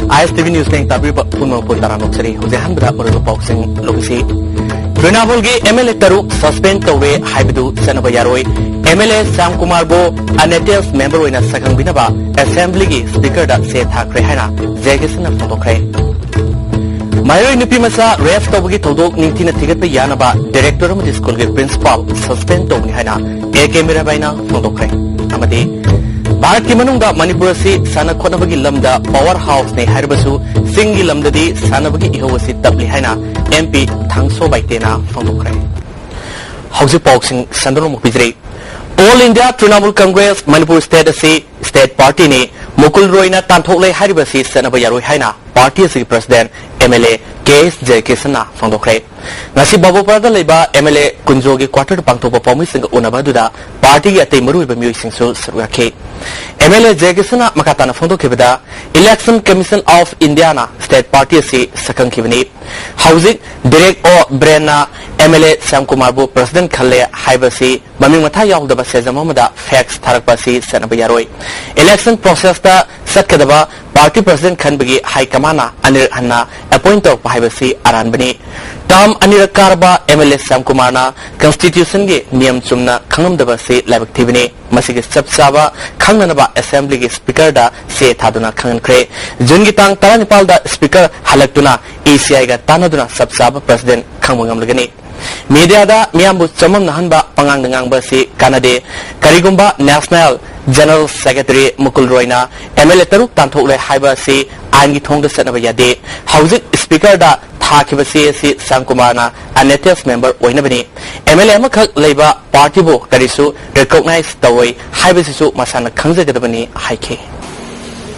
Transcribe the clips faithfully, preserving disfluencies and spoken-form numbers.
ꯑꯥꯏ ꯑꯦꯁ T V news ꯂꯦꯡ ꯇꯥꯕꯤꯔꯤꯕ ꯄꯨꯝꯅꯃꯛꯄꯨ ꯇꯔꯥꯝꯅ ꯑꯣꯛꯆꯔꯤ꯫ ꯍꯧꯖꯤꯛ ꯑꯍꯥꯟꯕꯗ ꯃꯔꯨꯑꯣꯏꯕ ꯄꯥꯎꯁꯤꯡ ꯂꯧꯁꯤ꯫ ꯇ꯭ꯔꯤꯅꯥꯃꯨꯜꯒꯤ ꯑꯦꯝ ꯑꯦꯜ ꯑꯦ ꯇꯔꯨꯛ ꯁꯁꯄꯦꯟ ꯇꯧꯔꯦ ꯍꯥꯏꯕꯗꯨ ꯆꯠꯅꯕ ꯌꯥꯔꯣꯏ꯫ ꯑꯦꯝ ꯑꯦꯜ ꯑꯦ ꯁ꯭ꯌꯥꯝ ꯀꯨꯃꯥꯔꯕꯨ ꯑꯟꯑꯦꯇꯦꯆ ꯃꯦꯝꯕꯔ ꯑꯣꯏꯅ ꯁꯛꯈꯪꯕꯤꯅꯕ ꯑꯦꯁꯦꯝꯕ꯭ꯂꯤꯒꯤ ꯁ꯭ꯄꯤꯀꯔꯗ ꯆꯦ ꯊꯥꯈ꯭ꯔꯦ ꯍꯥꯏꯅ ꯖꯦ ꯀꯦ ꯁꯟꯅ ꯐꯣꯡꯗꯣꯛꯈ꯭ꯔꯦ꯫ ꯃꯍꯩꯔꯣꯏ ꯅꯨꯄꯤ ꯃꯆꯥ ꯔꯦꯞ ꯇꯧꯕꯒꯤ ꯊꯧꯗꯣꯛ ꯅꯤꯡꯊꯤꯅ ꯊꯤꯒꯠꯄ ꯌꯥꯅꯕ ꯗꯤꯔꯦꯛꯇꯔ ꯑꯃꯗꯤ ꯁ꯭ꯀꯨꯜꯒꯤ ꯄ꯭ꯔꯤꯟꯁꯤꯄꯥꯜ ꯁꯁꯄꯦꯟ ꯇꯧꯒꯅꯤ ꯍꯥꯏꯅ ꯑꯦ ꯀꯦ ꯃꯤꯔꯥꯕꯥꯏꯅ ꯐꯣꯡꯗꯣꯛꯈ꯭ꯔꯦ꯫ ꯑꯃꯗꯤ ꯚꯥꯔꯠꯀꯤ ꯃꯅꯨꯡꯗ ꯃꯅꯤꯄꯨꯔ ꯑꯁꯤ ꯁꯥꯟꯅ ꯈꯣꯠꯅꯕꯒꯤ ꯂꯝꯗ ꯄꯥꯋꯔ ꯍꯥꯎꯁꯅꯤ ꯍꯥꯏꯔꯕꯁꯨ ꯆꯤꯡꯒꯤ ꯂꯝꯗꯗꯤ ꯁꯥꯟꯅꯕꯒꯤ ꯏꯍꯧ ꯑꯁꯤ ꯇꯞꯂꯤ ꯍꯥꯏꯅ ꯑꯦꯝ ꯄꯤ ꯊꯥꯡꯁꯣ ꯕꯥꯏꯇꯦꯅ ꯐꯣꯡꯗꯣꯛꯈ꯭ꯔꯦ꯫ ꯍꯧꯖꯤꯛ ꯄꯥꯎꯁꯤꯡ ꯁꯟꯗꯣꯛꯅ ꯑꯃꯨꯛ ꯄꯤꯖꯔꯤ꯫ All India Trinamool Congress Manipur state ꯑꯁꯤ ꯁ꯭ꯇꯦꯠ ꯄꯥꯔꯇꯤꯅꯤ, ꯃꯨꯀꯨꯜ ꯔꯣꯏꯅ ꯇꯥꯟꯊꯣꯛꯂꯦ ꯍꯥꯏꯔꯤꯕ ꯑꯁꯤ ꯆꯠꯅꯕ ꯌꯥꯔꯣꯏ ꯍꯥꯏꯅ ꯄꯥꯔꯇꯤ ꯑꯁꯤꯒꯤ president M L A K S ꯖꯌꯀꯤꯁꯟꯅ ꯐꯣꯡꯗꯣꯛꯈ꯭ꯔꯦ꯫ ꯉꯁꯤ ꯕꯥꯕꯨꯄꯥꯔꯥꯗ ꯂꯩꯕ ꯑꯦꯝ ꯑꯦꯜ ꯑꯦ ꯀꯨꯟꯖꯣꯒꯤ ꯀ꯭ꯋꯥꯇꯔꯗ ꯄꯥꯡꯊꯣꯛꯄ ꯄꯥꯎꯃꯤꯁꯤꯡꯒ ꯎꯅꯕ ꯑꯗꯨꯗ ꯄꯥꯔꯇꯤꯒꯤ ꯑꯇꯩ ꯃꯔꯨꯑꯣꯏꯕ ꯃꯤꯑꯣꯏꯁꯤꯡꯁꯨ ꯁꯔꯨꯛ ꯌꯥꯈꯤ꯫ ꯑꯦꯝ ꯑꯦꯜ ꯑꯦ ꯖꯌꯀꯤꯁꯟꯅ ꯃꯈꯥ ꯇꯥꯅ ꯐꯣꯡꯗꯣꯛꯈꯤꯕꯗ, Election Commission of Indiaꯅ ꯁ꯭ꯇꯦꯠ ꯄꯥꯔꯇꯤ ꯑꯁꯤ ꯁꯛꯈꯪꯈꯤꯕꯅꯤ꯫ ꯍꯧꯖꯤꯛ ꯗꯤꯔꯦꯛ ꯑꯣ ꯕ꯭ꯔꯦꯟꯅ ꯑꯦꯝ ꯑꯦꯜ ꯑꯦ ꯁ꯭ꯌꯥꯝ ꯀꯨꯃꯥꯔꯕꯨ ꯄ꯭ꯔꯁꯤꯗꯦꯟꯠ ꯈꯜꯂꯦ ꯍꯥꯏꯕꯁꯤ ꯃꯃꯤꯡ ꯃꯊꯥ ꯌꯥꯎꯗꯕ ꯁꯦꯖꯝ ꯑꯃꯗ ꯐꯦꯛꯁ ꯊꯥꯔꯛꯄ ꯑꯁꯤ ꯆꯠꯅꯕ ꯌꯥꯔꯣꯏ꯫ ꯏꯂꯦꯛꯁꯟ ꯄ꯭ꯔꯣꯁꯦꯁꯇ ꯆꯠꯀꯗꯕ ꯄꯥꯔꯇꯤ ꯄ꯭ꯔꯁꯤꯗꯦꯟꯠ ꯈꯟꯕꯒꯤ ꯍꯥꯏ ꯀꯃꯥꯟꯅ ꯑꯅꯤꯔꯛ ꯍꯟꯅ ꯑꯦꯄꯣꯏꯟꯠ ꯇꯧꯔꯛꯄ ꯍꯥꯏꯕꯁꯤ ꯑꯔꯥꯟꯕꯅꯤ꯫ ꯇꯥꯔꯝ ꯑꯅꯤꯔꯛ ꯀꯥꯔꯕ ꯑꯦꯝ ꯑꯦꯜ ꯑꯦ ꯁ꯭ꯌꯥꯝ ꯀꯨꯃꯥꯔꯅ ꯀꯟꯁꯇꯤꯇ꯭ꯌꯨꯁꯟꯒꯤ ꯅꯤꯌꯝ ꯆꯨꯝꯅ ꯈꯪꯂꯝꯗꯕ ꯑꯁꯤ ꯂꯥꯏꯕꯛ ꯊꯤꯕꯅꯤ꯫ ꯃꯁꯤꯒꯤ ꯆꯞ ꯆꯥꯕ ꯈꯪꯅꯅꯕ ꯑꯦꯁꯦꯝꯕ꯭ꯂꯤꯒꯤ ꯁ꯭ꯄꯤꯀꯔꯗ ꯆꯦ ꯊꯥꯗꯨꯅ ꯈꯪꯍꯟꯈ꯭ꯔꯦ꯫ ꯖꯨꯟꯒꯤ ꯇꯥꯡ ꯇꯔꯥꯅꯤꯄꯥꯜꯗ ꯁ꯭ꯄꯤꯀꯔ ꯍꯜꯂꯛꯇꯨꯅ ꯏ ꯁꯤ ꯑꯥꯏꯒ ꯇꯥꯟꯅꯗꯨꯅ ꯆꯞ ꯆꯥꯕ ꯄ꯭ꯔꯁꯤꯗꯦꯟꯠ ꯈꯪꯕ ꯉꯝꯂꯒꯅꯤ꯫ ꯃꯤꯗꯤꯌꯥꯗ ꯃꯤꯌꯥꯝꯕꯨ ꯆꯃꯝꯅꯍꯟꯕ ꯄꯉꯥꯡꯗ ꯉꯥꯡꯕ ꯑꯁꯤ ꯀꯥꯟꯅꯗꯦ꯫ ꯀꯔꯤꯒꯨꯝꯕ ꯅꯦꯁꯅꯦꯜ ꯖꯦꯅꯔꯦꯜ ꯁꯦꯀ꯭ꯔꯦꯇꯔꯤ ꯃꯨꯀꯨꯜ ꯔꯣꯏꯅ ꯑꯦꯝ ꯑꯦꯜ ꯑꯦ ꯇꯔꯨꯛ ꯇꯥꯟꯊꯣꯛꯂꯦ ꯍꯥꯏꯕ ꯑꯁꯤ ꯑꯥꯏꯟꯒꯤ ꯊꯣꯡꯗ ꯆꯠꯅꯕ ꯌꯥꯗꯦ꯫ ꯍꯧꯖꯤꯛ ꯁ꯭ꯄꯤꯀꯔꯗ ꯊꯥꯈꯤꯕ ꯆꯦ ꯑꯁꯤ ꯁ꯭ꯌꯥꯝ ꯀꯨꯃꯥꯔꯅ ꯑꯟꯑꯦꯇꯦꯆ ꯃꯦꯝꯕꯔ ꯑꯣꯏꯅꯕꯅꯤ꯫ ꯑꯦꯝ ꯑꯦꯜ ꯑꯦ ꯑꯃꯈꯛ ꯂꯩꯕ ꯄꯥꯔꯇꯤꯕꯨ ꯀꯔꯤꯁꯨ ꯔꯤꯀꯣꯛꯅꯥꯏꯖ ꯇꯧꯔꯣꯏ ꯍꯥꯏꯕꯁꯤꯁꯨ ꯃꯁꯥꯅ ꯈꯪꯖꯒꯗꯕꯅꯤ ꯍꯥꯏꯈꯤ꯫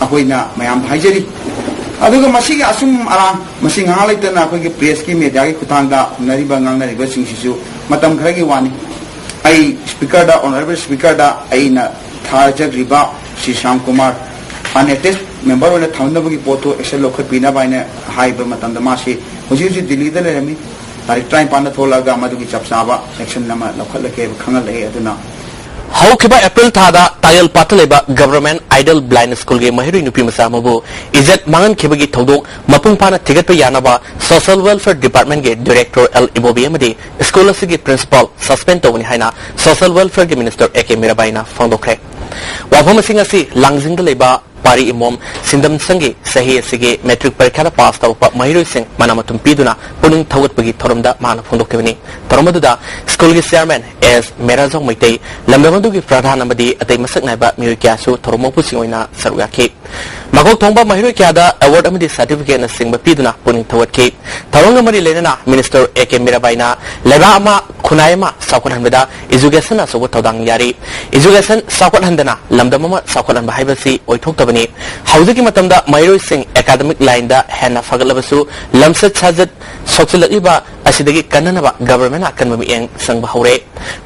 ꯑꯩꯈꯣꯏꯅ ꯃꯌꯥꯝꯗ ꯍꯥꯏꯖꯔꯤ꯫ ꯑꯗꯨꯒ ꯃꯁꯤꯒꯤ ꯑꯆꯨꯝ ꯑꯔꯥꯟ, ꯃꯁꯤ ꯉꯥꯏꯍꯥꯛ ꯂꯩꯇꯅ ꯑꯩꯈꯣꯏꯒꯤ ꯄ꯭ꯔꯦꯁꯀꯤ, ꯃꯦꯗꯤꯌꯥꯒꯤ ꯈꯨꯠꯊꯥꯡꯗ ꯍꯨꯟꯅꯔꯤꯕ, ꯉꯥꯡꯅꯔꯤꯕꯁꯤꯡꯁꯤꯁꯨ ꯃꯇꯝ ꯈꯔꯒꯤ ꯋꯥꯅꯤ꯫ ꯑꯩ ꯁ꯭ꯄꯤꯀꯔꯗ, ꯑꯣꯅꯔꯦꯕꯜ ꯁ꯭ꯄꯤꯀꯔꯗ ꯑꯩꯅ ꯊꯥꯖꯈ꯭ꯔꯤꯕ ꯁ꯭ꯔꯤ ꯁ꯭ꯌꯥꯝ ꯀꯨꯃꯥꯔ ꯑꯟꯑꯦꯇꯦꯆ ꯃꯦꯝꯕꯔ ꯑꯣꯏꯅ ꯊꯝꯅꯕꯒꯤ ꯄꯣꯠꯇꯨ ꯑꯦꯛꯁꯟ ꯂꯧꯈꯠꯄꯤꯅꯕ ꯍꯥꯏꯅ ꯍꯥꯏꯕ ꯃꯇꯝꯗ, ꯃꯥꯁꯤ ꯍꯧꯖꯤꯛ ꯍꯧꯖꯤꯛ ꯗꯤꯜꯂꯤꯗ ꯂꯩꯔꯝꯃꯤ꯫ ꯇꯥꯔꯤꯛ ꯇꯔꯥꯅꯤꯄꯥꯟꯗ ꯊꯣꯛꯂꯛꯑꯒ ꯃꯗꯨꯒꯤ ꯆꯞ ꯆꯥꯕ ꯑꯦꯛꯁꯟ ꯑꯃ ꯂꯧꯈꯠꯂꯒꯦ ꯍꯥꯏꯕ ꯈꯪꯍꯜꯂꯛꯑꯦ꯫ ꯑꯗꯨꯅ ꯍꯧꯈꯤꯕ ꯑꯦꯄ꯭ꯔꯤꯜ ꯊꯥꯗ ꯇꯥꯌꯦꯜ ꯄꯥꯠꯇ ꯂꯩꯕ Government Aided Blind Schoolꯒꯤ ꯃꯍꯩꯔꯣꯏ ꯅꯨꯄꯤ ꯃꯆꯥ ꯑꯃꯕꯨ ꯏꯖꯠ ꯃꯥꯡꯍꯟꯈꯤꯕꯒꯤ ꯊꯧꯗꯣꯛ ꯃꯄꯨꯡ ꯐꯥꯅ ꯊꯤꯒꯠꯄ ꯌꯥꯅꯕ Social Welfare Departmentꯒꯤ Director ꯑꯦꯜ ꯏꯕꯣꯕꯤ ꯑꯃꯗꯤ school ꯑꯁꯤꯒꯤ principal suspend ꯇꯧꯒꯅꯤ ꯍꯥꯏꯅ Social Welfareꯒꯤ Minister ꯑꯦ ꯀꯦ ꯃꯤꯔꯥꯕꯥꯏꯅ ꯐꯣꯡꯗꯣꯛꯈ꯭ꯔꯦ꯫ ꯋꯥꯐꯝ ꯑꯁꯤꯡ ꯑꯁꯤ ꯂꯥꯡꯖꯤꯡꯗ ꯂꯩꯕ ꯄꯥꯔꯤ ꯏꯃꯣꯝ ꯁꯤꯟꯗꯝꯁꯪꯒꯤ ꯆꯍꯤ ꯑꯁꯤꯒꯤ matric ꯄꯔꯤꯈꯥꯗ pass ꯇꯧꯔꯛꯄ ꯃꯍꯩꯔꯣꯏꯁꯤꯡ ꯃꯅꯥ ꯃꯊꯨꯝ ꯄꯤꯗꯨꯅ ꯄꯨꯛꯅꯤꯡ ꯊꯧꯒꯠꯄꯒꯤ ꯊꯧꯔꯝꯗ ꯃꯍꯥꯛꯅ ꯐꯣꯡꯗꯣꯛꯈꯤꯕꯅꯤ꯫ ꯊꯧꯔꯝ ꯑꯗꯨꯗ schoolꯒꯤ chairman ꯑꯦꯁ ꯃꯦꯔꯥꯖꯥꯎ ꯃꯩꯇꯩ, ꯂꯝꯗꯝ ꯑꯗꯨꯒꯤ ꯄ꯭ꯔꯙꯥꯟ ꯑꯃꯗꯤ ꯑꯇꯩ ꯃꯁꯛ ꯅꯥꯏꯕ ꯃꯤꯑꯣꯏ ꯀꯌꯥꯁꯨ ꯊꯧꯔꯝ ꯃꯄꯨꯁꯤꯡ ꯑꯣꯏꯅ ꯁꯔꯨꯛ ꯌꯥꯈꯤ꯫ ꯃꯀꯣꯛ ꯊꯣꯡꯕ ꯃꯍꯩꯔꯣꯏ ꯀꯌꯥꯗ award ꯑꯃꯗꯤ certificateꯅꯆꯤꯡꯕ ꯄꯤꯗꯨꯅ ꯄꯨꯛꯅꯤꯡ ꯊꯧꯒꯠꯈꯤ꯫ ꯊꯧꯔꯝꯒ ꯃꯔꯤ ꯂꯩꯅꯅ Minister ꯑꯦ ꯀꯦ ꯃꯤꯔꯥꯕꯥꯏꯅ ꯂꯩꯕꯥꯛ ꯑꯃ, ꯈꯨꯟꯅꯥꯏ ꯑꯃ ꯆꯥꯎꯈꯠꯍꯟꯕꯗ educationꯅ ꯑꯆꯧꯕ ꯊꯧꯗꯥꯡ ꯌꯥꯔꯤ꯫ Education ꯆꯥꯎꯈꯠꯍꯟꯗꯅ ꯂꯝꯗꯝ ꯑꯃ ꯆꯥꯎꯈꯠꯍꯟꯕ ꯍꯥꯏꯕꯁꯤ ꯑꯣꯏꯊꯣꯛꯇꯕꯅꯤ꯫ ꯍꯧꯖꯤꯛꯀꯤ ꯃꯇꯝꯗ ꯃꯍꯩꯔꯣꯏꯁꯤꯡ academic lineꯗ ꯍꯦꯟꯅ ꯐꯒꯠꯂꯕꯁꯨ ꯂꯝꯆꯠ ꯁꯥꯖꯠ ꯁꯣꯛꯆꯤꯜꯂꯛꯂꯤꯕ ꯑꯁꯤꯗꯒꯤ ꯀꯟꯅꯅꯕ governmentꯅ ꯑꯀꯟꯕ ꯃꯤꯠꯌꯦꯡ ꯆꯪꯕ ꯍꯧꯔꯦ꯫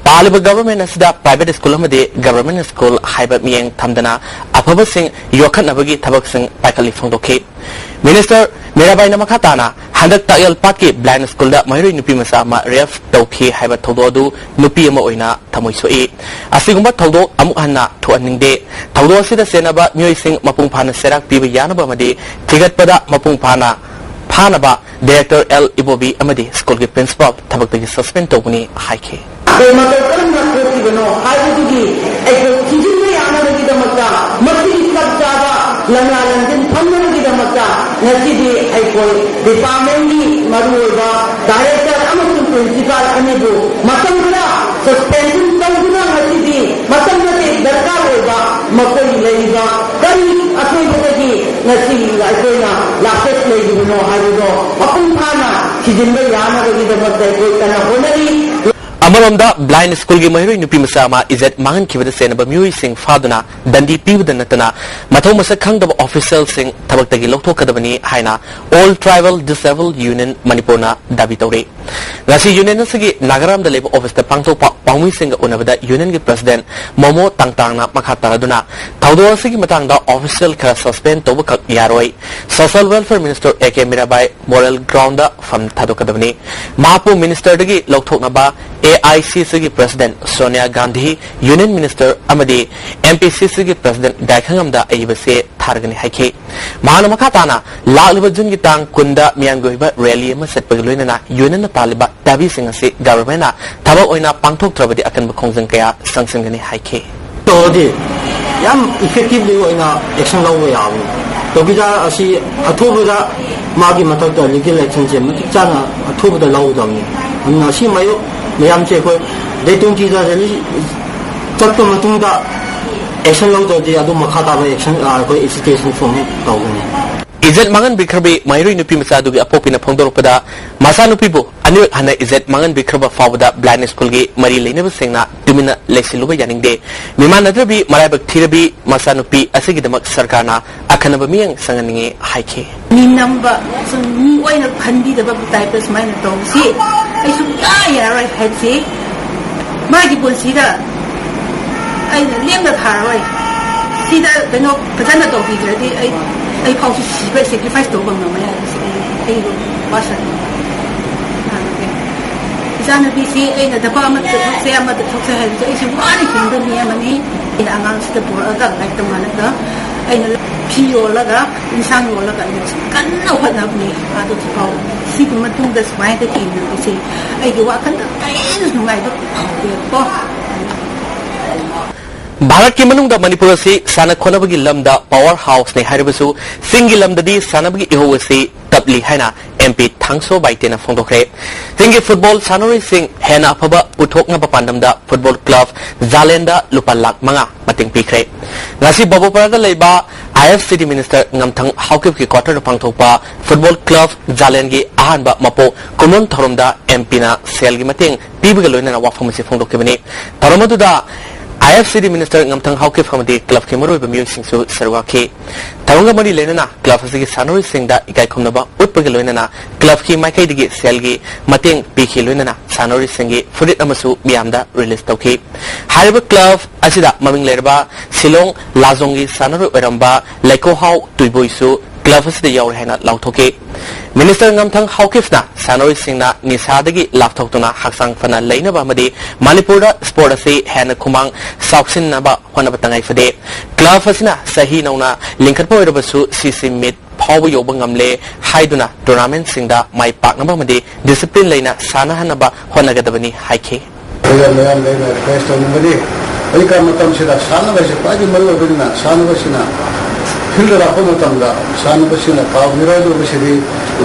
ꯄꯥꯜꯂꯤꯕ government ꯑꯁꯤꯗ private school ꯑꯃꯗꯤ government school ꯍꯥꯏꯕ ꯃꯤꯠꯌꯦꯡ ꯊꯝꯗꯅ ꯑꯐꯕꯁꯤꯡ ꯌꯣꯛꯈꯠꯅꯕꯒꯤ ꯊꯕꯛꯁꯤꯡ ꯄꯥꯏꯈꯠꯂꯤ ꯐꯣꯡꯗꯣꯛꯈꯤ꯫ Minister ꯃꯤꯔꯥꯕꯥꯏꯅ ꯃꯈꯥ ꯇꯥꯅ ꯍꯟꯗꯛ ꯇꯥꯛꯌꯦꯜ ꯄꯥꯠꯀꯤ blind schoolꯗ ꯃꯍꯩꯔꯣꯏ ꯅꯨꯄꯤ ꯃꯆꯥ ꯑꯃ rape ꯇꯧꯈꯤ ꯍꯥꯏꯕ ꯊꯧꯗꯣꯛ ꯑꯗꯨ ꯅꯨꯄꯤ ꯑꯃ ꯑꯣꯏꯅ ꯊꯃꯣꯏ ꯁꯣꯛꯏ꯫ ꯑꯁꯤꯒꯨꯝꯕ ꯊꯧꯗꯣꯛ ꯑꯃꯨꯛ ꯍꯟꯅ ꯊꯣꯛꯍꯟꯅꯤꯡꯗꯦ꯫ ꯊꯧꯗꯣꯛ ꯑꯁꯤꯗ ꯆꯦꯟꯅꯕ ꯃꯤꯑꯣꯏꯁꯤꯡ ꯃꯄꯨꯡ ꯐꯥꯅ ꯆꯩꯔꯥꯛ ꯄꯤꯕ ꯌꯥꯅꯕ ꯑꯃꯗꯤ ꯊꯤꯒꯠꯄꯗ ꯃꯄꯨꯡ ꯐꯥꯅ ꯐꯥꯅꯕ Director ꯑꯦꯜ ꯏꯕꯣꯕꯤ ꯑꯃꯗꯤ schoolꯒꯤ principal ꯊꯕꯛꯇꯒꯤ suspend ꯇꯧꯒꯅꯤ ꯍꯥꯏꯈꯤ꯫ ꯑꯩꯈꯣꯏ ꯃꯇꯧ ꯀꯔꯝꯅ ꯊꯣꯛꯈꯤꯕꯅꯣ ꯍꯥꯏꯕꯗꯨꯒꯤ ꯑꯩꯈꯣꯏ ꯊꯤꯖꯤꯟꯕ ꯌꯥꯅꯕꯒꯤꯗꯃꯛꯇ, ꯃꯁꯤꯒꯤ ꯆꯞ ꯆꯥꯕ ꯂꯝꯂꯥ ꯂꯝꯖꯤꯟ ꯐꯪꯅꯕꯒꯤꯗꯃꯛꯇ ꯉꯁꯤꯗꯤ ꯑꯩꯈꯣꯏ departmentꯀꯤ ꯃꯔꯨꯑꯣꯏꯕ director ꯑꯃꯁꯨꯡ principal ꯑꯅꯤꯕꯨ ꯃꯇꯝ ꯈꯔ suspension ꯇꯧꯗꯨꯅ ꯉꯁꯤꯗꯤ ꯃꯇꯝ ꯃꯇꯦꯛ ꯗꯔꯀꯥꯔ ꯑꯣꯏꯕ ꯃꯈꯣꯏꯒꯤ ꯂꯩꯔꯤꯕ ꯀꯔꯤ ꯑꯁꯣꯏꯕꯗꯒꯤ ꯉꯁꯤ ꯑꯩꯈꯣꯏꯅ lapse ꯂꯩꯔꯤꯕꯅꯣ ꯍꯥꯏꯕꯗꯣ ꯃꯄꯨꯡ ꯐꯥꯅ ꯊꯤꯖꯤꯟꯕ ꯌꯥꯅꯕꯒꯤꯗꯃꯛꯇ ꯑꯩꯈꯣꯏ ꯀꯟꯅ ꯍꯣꯠꯅꯔꯤ꯫ ꯑꯃꯔꯣꯝꯗ blind schoolꯒꯤ ꯃꯍꯩꯔꯣꯏ ꯅꯨꯄꯤ ꯃꯆꯥ ꯑꯃ ꯏꯖꯠ ꯃꯥꯡꯍꯟꯈꯤꯕꯗ ꯆꯦꯟꯅꯕ ꯃꯤꯑꯣꯏꯁꯤꯡ ꯐꯥꯗꯨꯅ ꯗꯟꯗꯤ ꯄꯤꯕꯗ ꯅꯠꯇꯅ ꯃꯊꯧ ꯃꯁꯛ ꯈꯪꯗꯕ officialꯁꯤꯡ ꯊꯕꯛꯇꯒꯤ ꯂꯧꯊꯣꯛꯀꯗꯕꯅꯤ ꯍꯥꯏꯅ All Tribal Disabled Union ꯃꯅꯤꯄꯨꯔꯅ ꯗꯥꯕꯤ ꯇꯧꯔꯤ꯫ ꯉꯁꯤ union ꯑꯁꯤꯒꯤ ꯅꯥꯒꯥꯔꯥꯝꯗ ꯂꯩꯕ officeꯇ ꯄꯥꯡꯊꯣꯛꯄ ꯄꯥꯎꯃꯤꯁꯤꯡꯒ ꯎꯅꯕꯗ unionꯒꯤ president ꯃꯣꯃꯣ ꯇꯥꯡꯇꯥꯡꯅ ꯃꯈꯥ ꯇꯥꯔꯗꯨꯅ ꯊꯧꯗꯣꯛ ꯑꯁꯤꯒꯤ ꯃꯇꯥꯡꯗ official ꯈꯔ suspend ꯇꯧꯕꯈꯛ ꯌꯥꯔꯣꯏ, Social Welfare Minister A K Mirabai moral groundꯗ ꯐꯝ ꯊꯥꯗꯣꯛꯀꯗꯕꯅꯤ꯫ ꯃꯍꯥꯛꯄꯨ ministerꯗꯒꯤ ꯂꯧꯊꯣꯛꯅꯕ ꯑꯦ ꯑꯥꯏ ꯁꯤ ꯁꯤꯒꯤ president Sonia Gandhi, union minister ꯑꯃꯗꯤ ꯑꯦꯝ ꯄꯤ ꯁꯤ ꯁꯤꯒꯤ ꯄ꯭ꯔꯁꯤꯗꯦꯟꯠ ꯒꯥꯏꯈꯪꯉꯝꯗ ꯑꯏꯕꯁꯦ ꯊꯥꯔꯒꯅꯤ ꯍꯥꯏꯈꯤ꯫ ꯃꯍꯥꯛꯅ ꯃꯈꯥ ꯇꯥꯅ ꯂꯥꯛꯂꯤꯕ ꯖꯨꯟꯒꯤ ꯇꯥꯡ ꯀꯨꯟꯗ ꯃꯤꯌꯥꯝꯒꯤ ꯑꯣꯏꯕ ꯔꯦꯂꯤ ꯑꯃ ꯆꯠꯄꯒ ꯂꯣꯏꯅꯅ ꯌꯨꯅꯤꯌꯟꯅ ꯇꯥꯜꯂꯤꯕ ꯗꯥꯕꯤꯁꯤꯡ ꯑꯁꯤ ꯒꯚꯔꯟꯃꯦꯟꯠꯅ ꯊꯕꯛ ꯑꯣꯏꯅ ꯄꯥꯡꯊꯣꯛꯇ꯭ꯔꯕꯗꯤ ꯑꯀꯟꯕ ꯈꯣꯡꯖꯪ ꯀꯌꯥ ꯆꯪꯁꯤꯟꯒꯅꯤ ꯍꯥꯏꯈꯤ꯫ ꯇꯧꯔꯗꯤ ꯌꯥꯝ ꯏꯐꯦꯛꯇꯤꯚꯂꯤ ꯑꯣꯏꯅ ꯑꯦꯛꯁꯟ ꯂꯧꯕ ꯌꯥꯕꯅꯤ꯫ ꯆꯧꯀꯤꯗꯥꯔ ꯑꯁꯤ ꯑꯊꯨꯕꯗ ꯃꯥꯒꯤ ꯃꯊꯛꯇ ꯂꯤꯒꯦꯜ ꯑꯦꯛꯁꯟꯁꯦ ꯃꯇꯤꯛ ꯆꯥꯅ ꯑꯊꯨꯕꯗ ꯂꯧꯒꯗꯕꯅꯤ꯫ ꯑꯗꯨꯅ ꯑꯁꯤ ꯃꯥꯌꯣꯛ ꯃꯌꯥꯝꯁꯦ ꯑꯩꯈꯣꯏ ꯗꯦꯠ ꯇ꯭ꯋꯦꯟꯇꯤꯗ ꯔꯦꯂꯤ ꯆꯠꯄ ꯃꯇꯨꯡꯗ ꯑꯦꯛꯁꯟ ꯂꯧꯗ꯭ꯔꯗꯤ ꯑꯗꯨꯝ ꯃꯈꯥ ꯇꯥꯕ ꯑꯦꯛꯁꯟ, ꯑ, ꯑꯩꯈꯣꯏ ꯑꯦꯖꯤꯇꯦꯁꯟ ꯐꯣꯔꯝ ꯇꯧꯒꯅꯤ꯫ ꯏꯖꯠ ꯃꯥꯡꯍꯟ ꯕꯤꯈ꯭ꯔꯕꯤ ꯃꯍꯩꯔꯣꯏ ꯅꯨꯄꯤ ꯃꯆꯥ ꯑꯗꯨꯒꯤ ꯑꯄꯣꯛꯄꯤꯅ ꯐꯣꯡꯗꯣꯔꯛꯄꯗ, ꯃꯆꯥꯅꯨꯄꯤꯕꯨ ꯑꯅꯤꯔꯛ ꯍꯟꯅ ꯏꯖꯠ ꯃꯥꯡꯍꯟ ꯕꯤꯈ꯭ꯔꯕ ꯐꯥꯎꯕꯗ ꯕ꯭ꯂꯥꯏꯟ ꯁ꯭ꯀꯨꯜꯒꯤ ꯃꯔꯤ ꯂꯩꯅꯕꯁꯤꯡꯅ ꯇꯨꯃꯤꯟꯅ ꯂꯩꯁꯤꯜꯂꯨꯕ ꯌꯥꯅꯤꯡꯗꯦ꯫ ꯃꯤꯃꯥꯟꯅꯗ꯭ꯔꯕꯤ, ꯃꯔꯥꯏꯕꯛ ꯊꯤꯔꯕꯤ ꯃꯆꯥꯅꯨꯄꯤ ꯑꯁꯤꯒꯤꯗꯃꯛ ꯁꯔꯀꯥꯔꯅ ꯑꯈꯟꯅꯕ ꯃꯤꯠꯌꯦꯡ ꯆꯪꯍꯟꯅꯤꯡꯉꯤ ꯍꯥꯏꯈꯤ꯫ ꯃꯤ ꯅꯝꯕ, ꯁꯨꯝ ꯃꯤ ꯑꯣꯏꯅ ꯈꯟꯕꯤꯗꯕ ꯇꯥꯏꯞꯇ ꯁꯨꯃꯥꯏꯅ ꯇꯧꯕꯁꯤ ꯑꯩ ꯁꯨꯡꯌꯥ ꯌꯥꯔꯣꯏ ꯍꯥꯏꯕꯁꯤ ꯃꯥꯒꯤ ꯄꯨꯟꯁꯤꯗ ꯑꯩꯅ ꯂꯦꯝꯅ ꯊꯥꯔꯣꯏ꯫ ꯁꯤꯗ ꯀꯩꯅꯣ ꯐꯖꯅ ꯇꯧꯕꯤꯗ꯭ꯔꯗꯤ ꯑꯩ, ꯑꯩ ꯐꯥꯎꯁꯨ ꯁꯤꯕ ꯁꯦꯀ꯭ꯔꯤꯐꯥꯏꯁ ꯇꯧꯕ ꯉꯝꯃꯣꯏ ꯍꯥꯏꯕꯁꯤ ꯑꯩ, ꯑꯩ ꯋꯥꯁꯛꯅꯤ꯫ ꯏꯆꯥꯅꯨꯄꯤꯁꯤ ꯑꯩꯅ ꯊꯕꯛ ꯑꯃꯗ ꯊꯣꯛꯁꯦ, ꯑꯃꯗ ꯊꯣꯛꯁꯦ ꯍꯥꯏꯕꯁꯦ ꯑꯩꯁꯨ ꯋꯥꯅ ꯍꯤꯡꯕ ꯃꯤ ꯑꯃꯅꯤ꯫ ꯑꯩꯅ ꯑꯉꯥꯡꯁꯤꯗ ꯄꯨꯔꯛꯑꯒ ꯂꯥꯏꯔꯤꯛ ꯇꯝꯍꯜꯂꯒ ꯑꯩꯅ ꯐꯤ ꯌꯣꯜꯂꯒ, ꯏꯟꯁꯥꯡ ꯌꯣꯜꯂꯒ ꯑꯩꯅ ꯀꯟꯅ ꯍꯣꯠꯅꯕꯅꯤ꯫ ꯑꯗꯨ ꯐꯥꯎ ꯁꯤꯒꯤ ꯃꯇꯨꯡꯗ ꯁꯨꯃꯥꯏꯅ ꯊꯦꯡꯅꯕꯁꯦ ꯑꯩꯒꯤ ꯋꯥꯈꯜꯗ ꯀꯔꯤꯁꯨ ꯅꯨꯡꯉꯥꯏꯕ ꯐꯥꯎꯗꯦꯀꯣ꯫ ꯚꯥꯔꯠꯀꯤ ꯃꯅꯨꯡꯗ ꯃꯅꯤꯄꯨꯔ ꯑꯁꯤ ꯁꯥꯟꯅ ꯈꯣꯠꯅꯕꯒꯤ ꯂꯝꯗ ꯄꯥꯋꯔ ꯍꯥꯎꯁꯅꯤ ꯍꯥꯏꯔꯕꯁꯨ, ꯆꯤꯡꯒꯤ ꯂꯝꯗꯗꯤ ꯁꯥꯟꯅꯕꯒꯤ ꯏꯍꯧ ꯑꯁꯤ ꯇꯞꯂꯤ ꯍꯥꯏꯅ ꯑꯦꯝ ꯄꯤ ꯊꯥꯡꯁꯣ ꯕꯥꯏꯇꯦꯅ ꯐꯣꯡꯗꯣꯛꯈ꯭ꯔꯦ꯫ ꯆꯤꯡꯒꯤ ꯐꯨꯠꯕꯣꯜ ꯁꯥꯟꯅꯔꯣꯏꯁꯤꯡ ꯍꯦꯟꯅ ꯑꯐꯕ ꯄꯨꯊꯣꯛꯅꯕ ꯄꯥꯟꯗꯝꯗ ꯐꯨꯠꯕꯣꯜ ꯀ꯭ꯂꯕ ꯖꯥꯂꯦꯟꯗ ꯂꯨꯄꯥ ꯂꯥꯈ ꯃꯉꯥ ꯃꯇꯦꯡ ꯄꯤꯈ꯭ꯔꯦ꯫ ꯉꯁꯤ ꯕꯕꯣꯄꯔꯥꯗ ꯂꯩꯕ ꯑꯥꯏ ꯑꯦꯐ ꯁꯤꯗꯤ ꯃꯤꯅꯤꯁꯇꯔ ꯉꯝꯊꯪ ꯍꯥꯎꯀꯤꯞꯀꯤ ꯀ꯭ꯋꯥꯇꯔꯗ ꯄꯥꯡꯊꯣꯛꯄ ꯐꯨꯠꯕꯣꯜ ꯀ꯭ꯂꯕ ꯖꯥꯂꯦꯟꯒꯤ ꯑꯍꯥꯟꯕ ꯃꯄꯣꯛ ꯀꯨꯝꯑꯣꯟ ꯊꯧꯔꯝꯗ ꯑꯦꯝ ꯄꯤꯅ ꯁꯦꯜꯒꯤ ꯃꯇꯦꯡ ꯄꯤꯕꯒ ꯂꯣꯏꯅꯅ ꯋꯥꯐꯝ ꯑꯁꯤ ꯐꯣꯡꯗꯣꯛꯈꯤꯕꯅꯤ꯫ ꯊꯧꯔꯝ ꯑꯗꯨꯗ ꯑꯥꯏ ꯑꯦꯐ ꯁꯤꯗꯤ ꯃꯤꯅꯤꯁꯇꯔ ꯉꯝꯊꯪ ꯍꯥꯎꯀꯤꯞ ꯑꯃꯗꯤ ꯀ꯭ꯂꯕꯀꯤ ꯃꯔꯨꯑꯣꯏꯕ ꯃꯤꯑꯣꯏꯁꯤꯡꯁꯨ ꯁꯔꯨꯛ ꯌꯥꯈꯤ꯫ ꯊꯧꯔꯝꯒ ꯃꯔꯤ ꯂꯩꯅꯅ ꯀ꯭ꯂꯕ ꯑꯁꯤꯒꯤ ꯁꯥꯟꯅꯔꯣꯏꯁꯤꯡꯗ ꯏꯀꯥꯏ ꯈꯨꯝꯅꯕ ꯎꯠꯄꯒ ꯂꯣꯏꯅꯅ ꯀ꯭ꯂꯕꯀꯤ ꯃꯥꯏꯀꯩꯗꯒꯤ ꯁꯦꯜꯒꯤ ꯃꯇꯦꯡ ꯄꯤꯈꯤ, ꯂꯣꯏꯅꯅ ꯁꯥꯟꯅꯔꯣꯏꯁꯤꯡꯒꯤ ꯐꯨꯔꯤꯠ ꯑꯃꯁꯨ ꯃꯤꯌꯥꯝꯗ ꯔꯤꯂꯤꯖ ꯇꯧꯈꯤ꯫ ꯍꯥꯏꯔꯤꯕ ꯀ꯭ꯂꯕ ꯑꯁꯤꯗ ꯃꯃꯤꯡ ꯂꯩꯔꯕ ꯁꯤꯂꯣꯡ ꯂꯥꯖꯣꯡꯒꯤ ꯁꯥꯟꯅꯔꯣꯏ ꯑꯣꯏꯔꯝꯕ ꯂꯩꯀꯣꯍꯥꯎ ꯇꯨꯏꯕꯣꯏꯁꯨ ꯀ꯭ꯂꯕ ꯑꯁꯤꯗ ꯌꯥꯎꯔꯦ ꯍꯥꯏꯅ ꯂꯥꯎꯊꯣꯛꯈꯤ꯫ ꯃꯤꯅꯤꯁꯇꯔ ꯉꯝꯊꯪ ꯍꯥꯎꯀꯤꯞꯅ ꯁꯥꯟꯅꯔꯣꯏꯁꯤꯡꯅ ꯅꯤꯁꯥꯗꯒꯤ ꯂꯥꯞꯊꯣꯛꯇꯨꯅ ꯍꯛꯆꯥꯡ ꯐꯅ ꯂꯩꯅꯕ ꯑꯃꯗꯤ ꯃꯅꯤꯄꯨꯔꯗ ꯁ꯭ꯄꯣꯔꯠ ꯑꯁꯤ ꯍꯦꯟꯅ ꯈꯨꯃꯥꯡ ꯆꯥꯎꯁꯤꯟꯅꯕ ꯍꯣꯠꯅꯕ ꯇꯉꯥꯏ ꯐꯗꯦ꯫ ꯀ꯭ꯂꯕ ꯑꯁꯤꯅ ꯆꯍꯤ ꯅꯧꯅ ꯂꯤꯡꯈꯠꯄ ꯑꯣꯏꯔꯕꯁꯨ ꯁꯤꯁꯤ ꯃꯤꯠ ꯐꯥꯎꯕ ꯌꯧꯕ ꯉꯝꯂꯦ ꯍꯥꯏꯗꯨꯅ ꯇꯣꯔꯅꯥꯃꯦꯟꯠꯁꯤꯡꯗ ꯃꯥꯏ ꯄꯥꯛꯅꯕ ꯑꯃꯗꯤ ꯗꯤꯁꯤꯄ꯭ꯂꯤꯟ ꯂꯩꯅ ꯁꯥꯟꯅꯍꯟꯅꯕ ꯍꯣꯠꯅꯒꯗꯕꯅꯤ ꯍꯥꯏꯈꯤ꯫ ꯑꯩꯈꯣꯏꯗ ꯃꯌꯥꯝꯗ ꯑꯩꯅ ꯔꯤꯀ꯭ꯋꯦꯁ ꯇꯧꯅꯤꯡꯕꯗꯤ, ꯍꯧꯖꯤꯛꯀꯥꯟ ꯃꯇꯝꯁꯤꯗ ꯁꯥꯟꯅꯕ ꯍꯥꯏꯁꯦ ꯈ꯭ꯋꯥꯏꯗꯒꯤ ꯃꯔꯨ ꯑꯣꯏꯕꯅꯤꯅ, ꯁꯥꯟꯅꯕꯁꯤꯅ ꯐꯤꯜꯗ ꯂꯥꯛꯄ ꯃꯇꯝꯗ ꯁꯥꯟꯅꯕꯁꯤꯅ ꯄꯥꯎ ꯃꯤꯔꯣꯏꯗꯧꯕꯁꯤꯗꯤ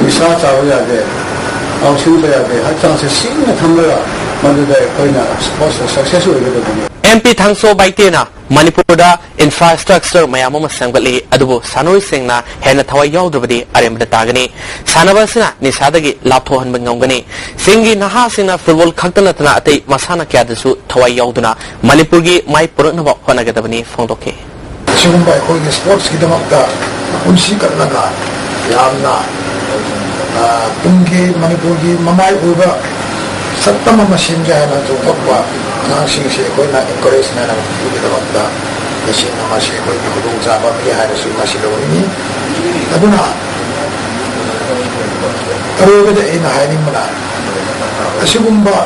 ꯅꯤꯁꯥ ꯆꯥꯕ ꯌꯥꯗꯦ, ꯉꯥꯎꯁꯤꯟꯕ ꯌꯥꯗꯦ, ꯍꯛꯆꯥꯡꯁꯦ ꯁꯤꯡꯅ ꯊꯝꯂꯒ ꯃꯗꯨꯗ ꯑꯩꯈꯣꯏꯅ ꯁ꯭ꯄꯣꯔꯠꯁꯇ ꯁꯛꯁꯦꯁ ꯑꯣꯏꯒꯗꯕꯅꯤ꯫ ꯑꯦꯝ ꯄꯤ ꯊꯥꯡꯁꯣ ꯕꯥꯏꯇꯦꯅ ꯃꯅꯤꯄꯨꯔꯗ ꯏꯟꯐ꯭ꯔꯥꯁ꯭ꯇ꯭ꯔꯛꯆꯔ ꯃꯌꯥꯝ ꯑꯃ ꯁꯦꯝꯒꯠꯂꯤ, ꯑꯗꯨꯕꯨ ꯁꯥꯟꯅꯔꯣꯏꯁꯤꯡꯅ ꯍꯦꯟꯅ ꯊꯋꯥꯏ ꯌꯥꯎꯗ꯭ꯔꯕꯗꯤ ꯑꯔꯦꯝꯕꯗ ꯇꯥꯒꯅꯤ꯫ ꯁꯥꯟꯅꯕ ꯑꯁꯤꯅ ꯅꯤꯁꯥꯗꯒꯤ ꯂꯥꯞꯊꯣꯛꯍꯟꯕ ꯉꯝꯒꯅꯤ꯫ ꯆꯤꯡꯒꯤ ꯅꯍꯥꯁꯤꯡꯅ ꯐꯨꯠꯕꯣꯜ ꯈꯛꯇ ꯅꯠꯇꯅ ꯑꯇꯩ ꯃꯁꯥꯟꯅ ꯀꯌꯥꯗꯁꯨ ꯊꯋꯥꯏ ꯌꯥꯎꯗꯨꯅ ꯃꯅꯤꯄꯨꯔꯒꯤ ꯃꯥꯏ ꯄꯨꯔꯛꯅꯕ ꯍꯣꯠꯅꯒꯗꯕꯅꯤ ꯐꯣꯡꯗꯣꯛꯈꯤ꯫ ꯑꯁꯤꯒꯨꯝꯕ ꯑꯩꯈꯣꯏꯒꯤ ꯁ꯭ꯄꯣꯔꯠꯁꯀꯤꯗꯃꯛꯇ ꯄꯨꯟꯁꯤ ꯀꯠꯂꯒ ꯌꯥꯝꯅ, ꯑ, ꯇꯨꯡꯒꯤ ꯃꯅꯤꯄꯨꯔꯒꯤ ꯃꯃꯥꯏ ꯑꯣꯏꯕ ꯁꯛꯇꯝ ꯑꯃ ꯁꯦꯝꯒꯦ ꯍꯥꯏꯅ ꯆꯣꯡꯊꯣꯛꯄ ꯑꯉꯥꯡꯁꯤꯡꯁꯦ ꯑꯩꯈꯣꯏꯅ ꯏꯟꯀꯔꯦꯖꯃꯦꯟ ꯑꯃ ꯄꯤꯕꯒꯤꯗꯃꯛꯇ ꯇꯁꯦꯡꯅ ꯃꯁꯤ ꯑꯩꯈꯣꯏꯒꯤ ꯈꯨꯗꯣꯡꯆꯥꯕ ꯑꯃꯅꯤ ꯍꯥꯏꯅꯁꯨ ꯃꯁꯤ ꯂꯧꯅꯤꯡꯏ꯫ ꯑꯗꯨꯅ ꯑꯔꯣꯏꯕꯗ ꯑꯩꯅ ꯍꯥꯏꯅꯤꯡꯕꯅ, ꯑꯁꯤꯒꯨꯝꯕ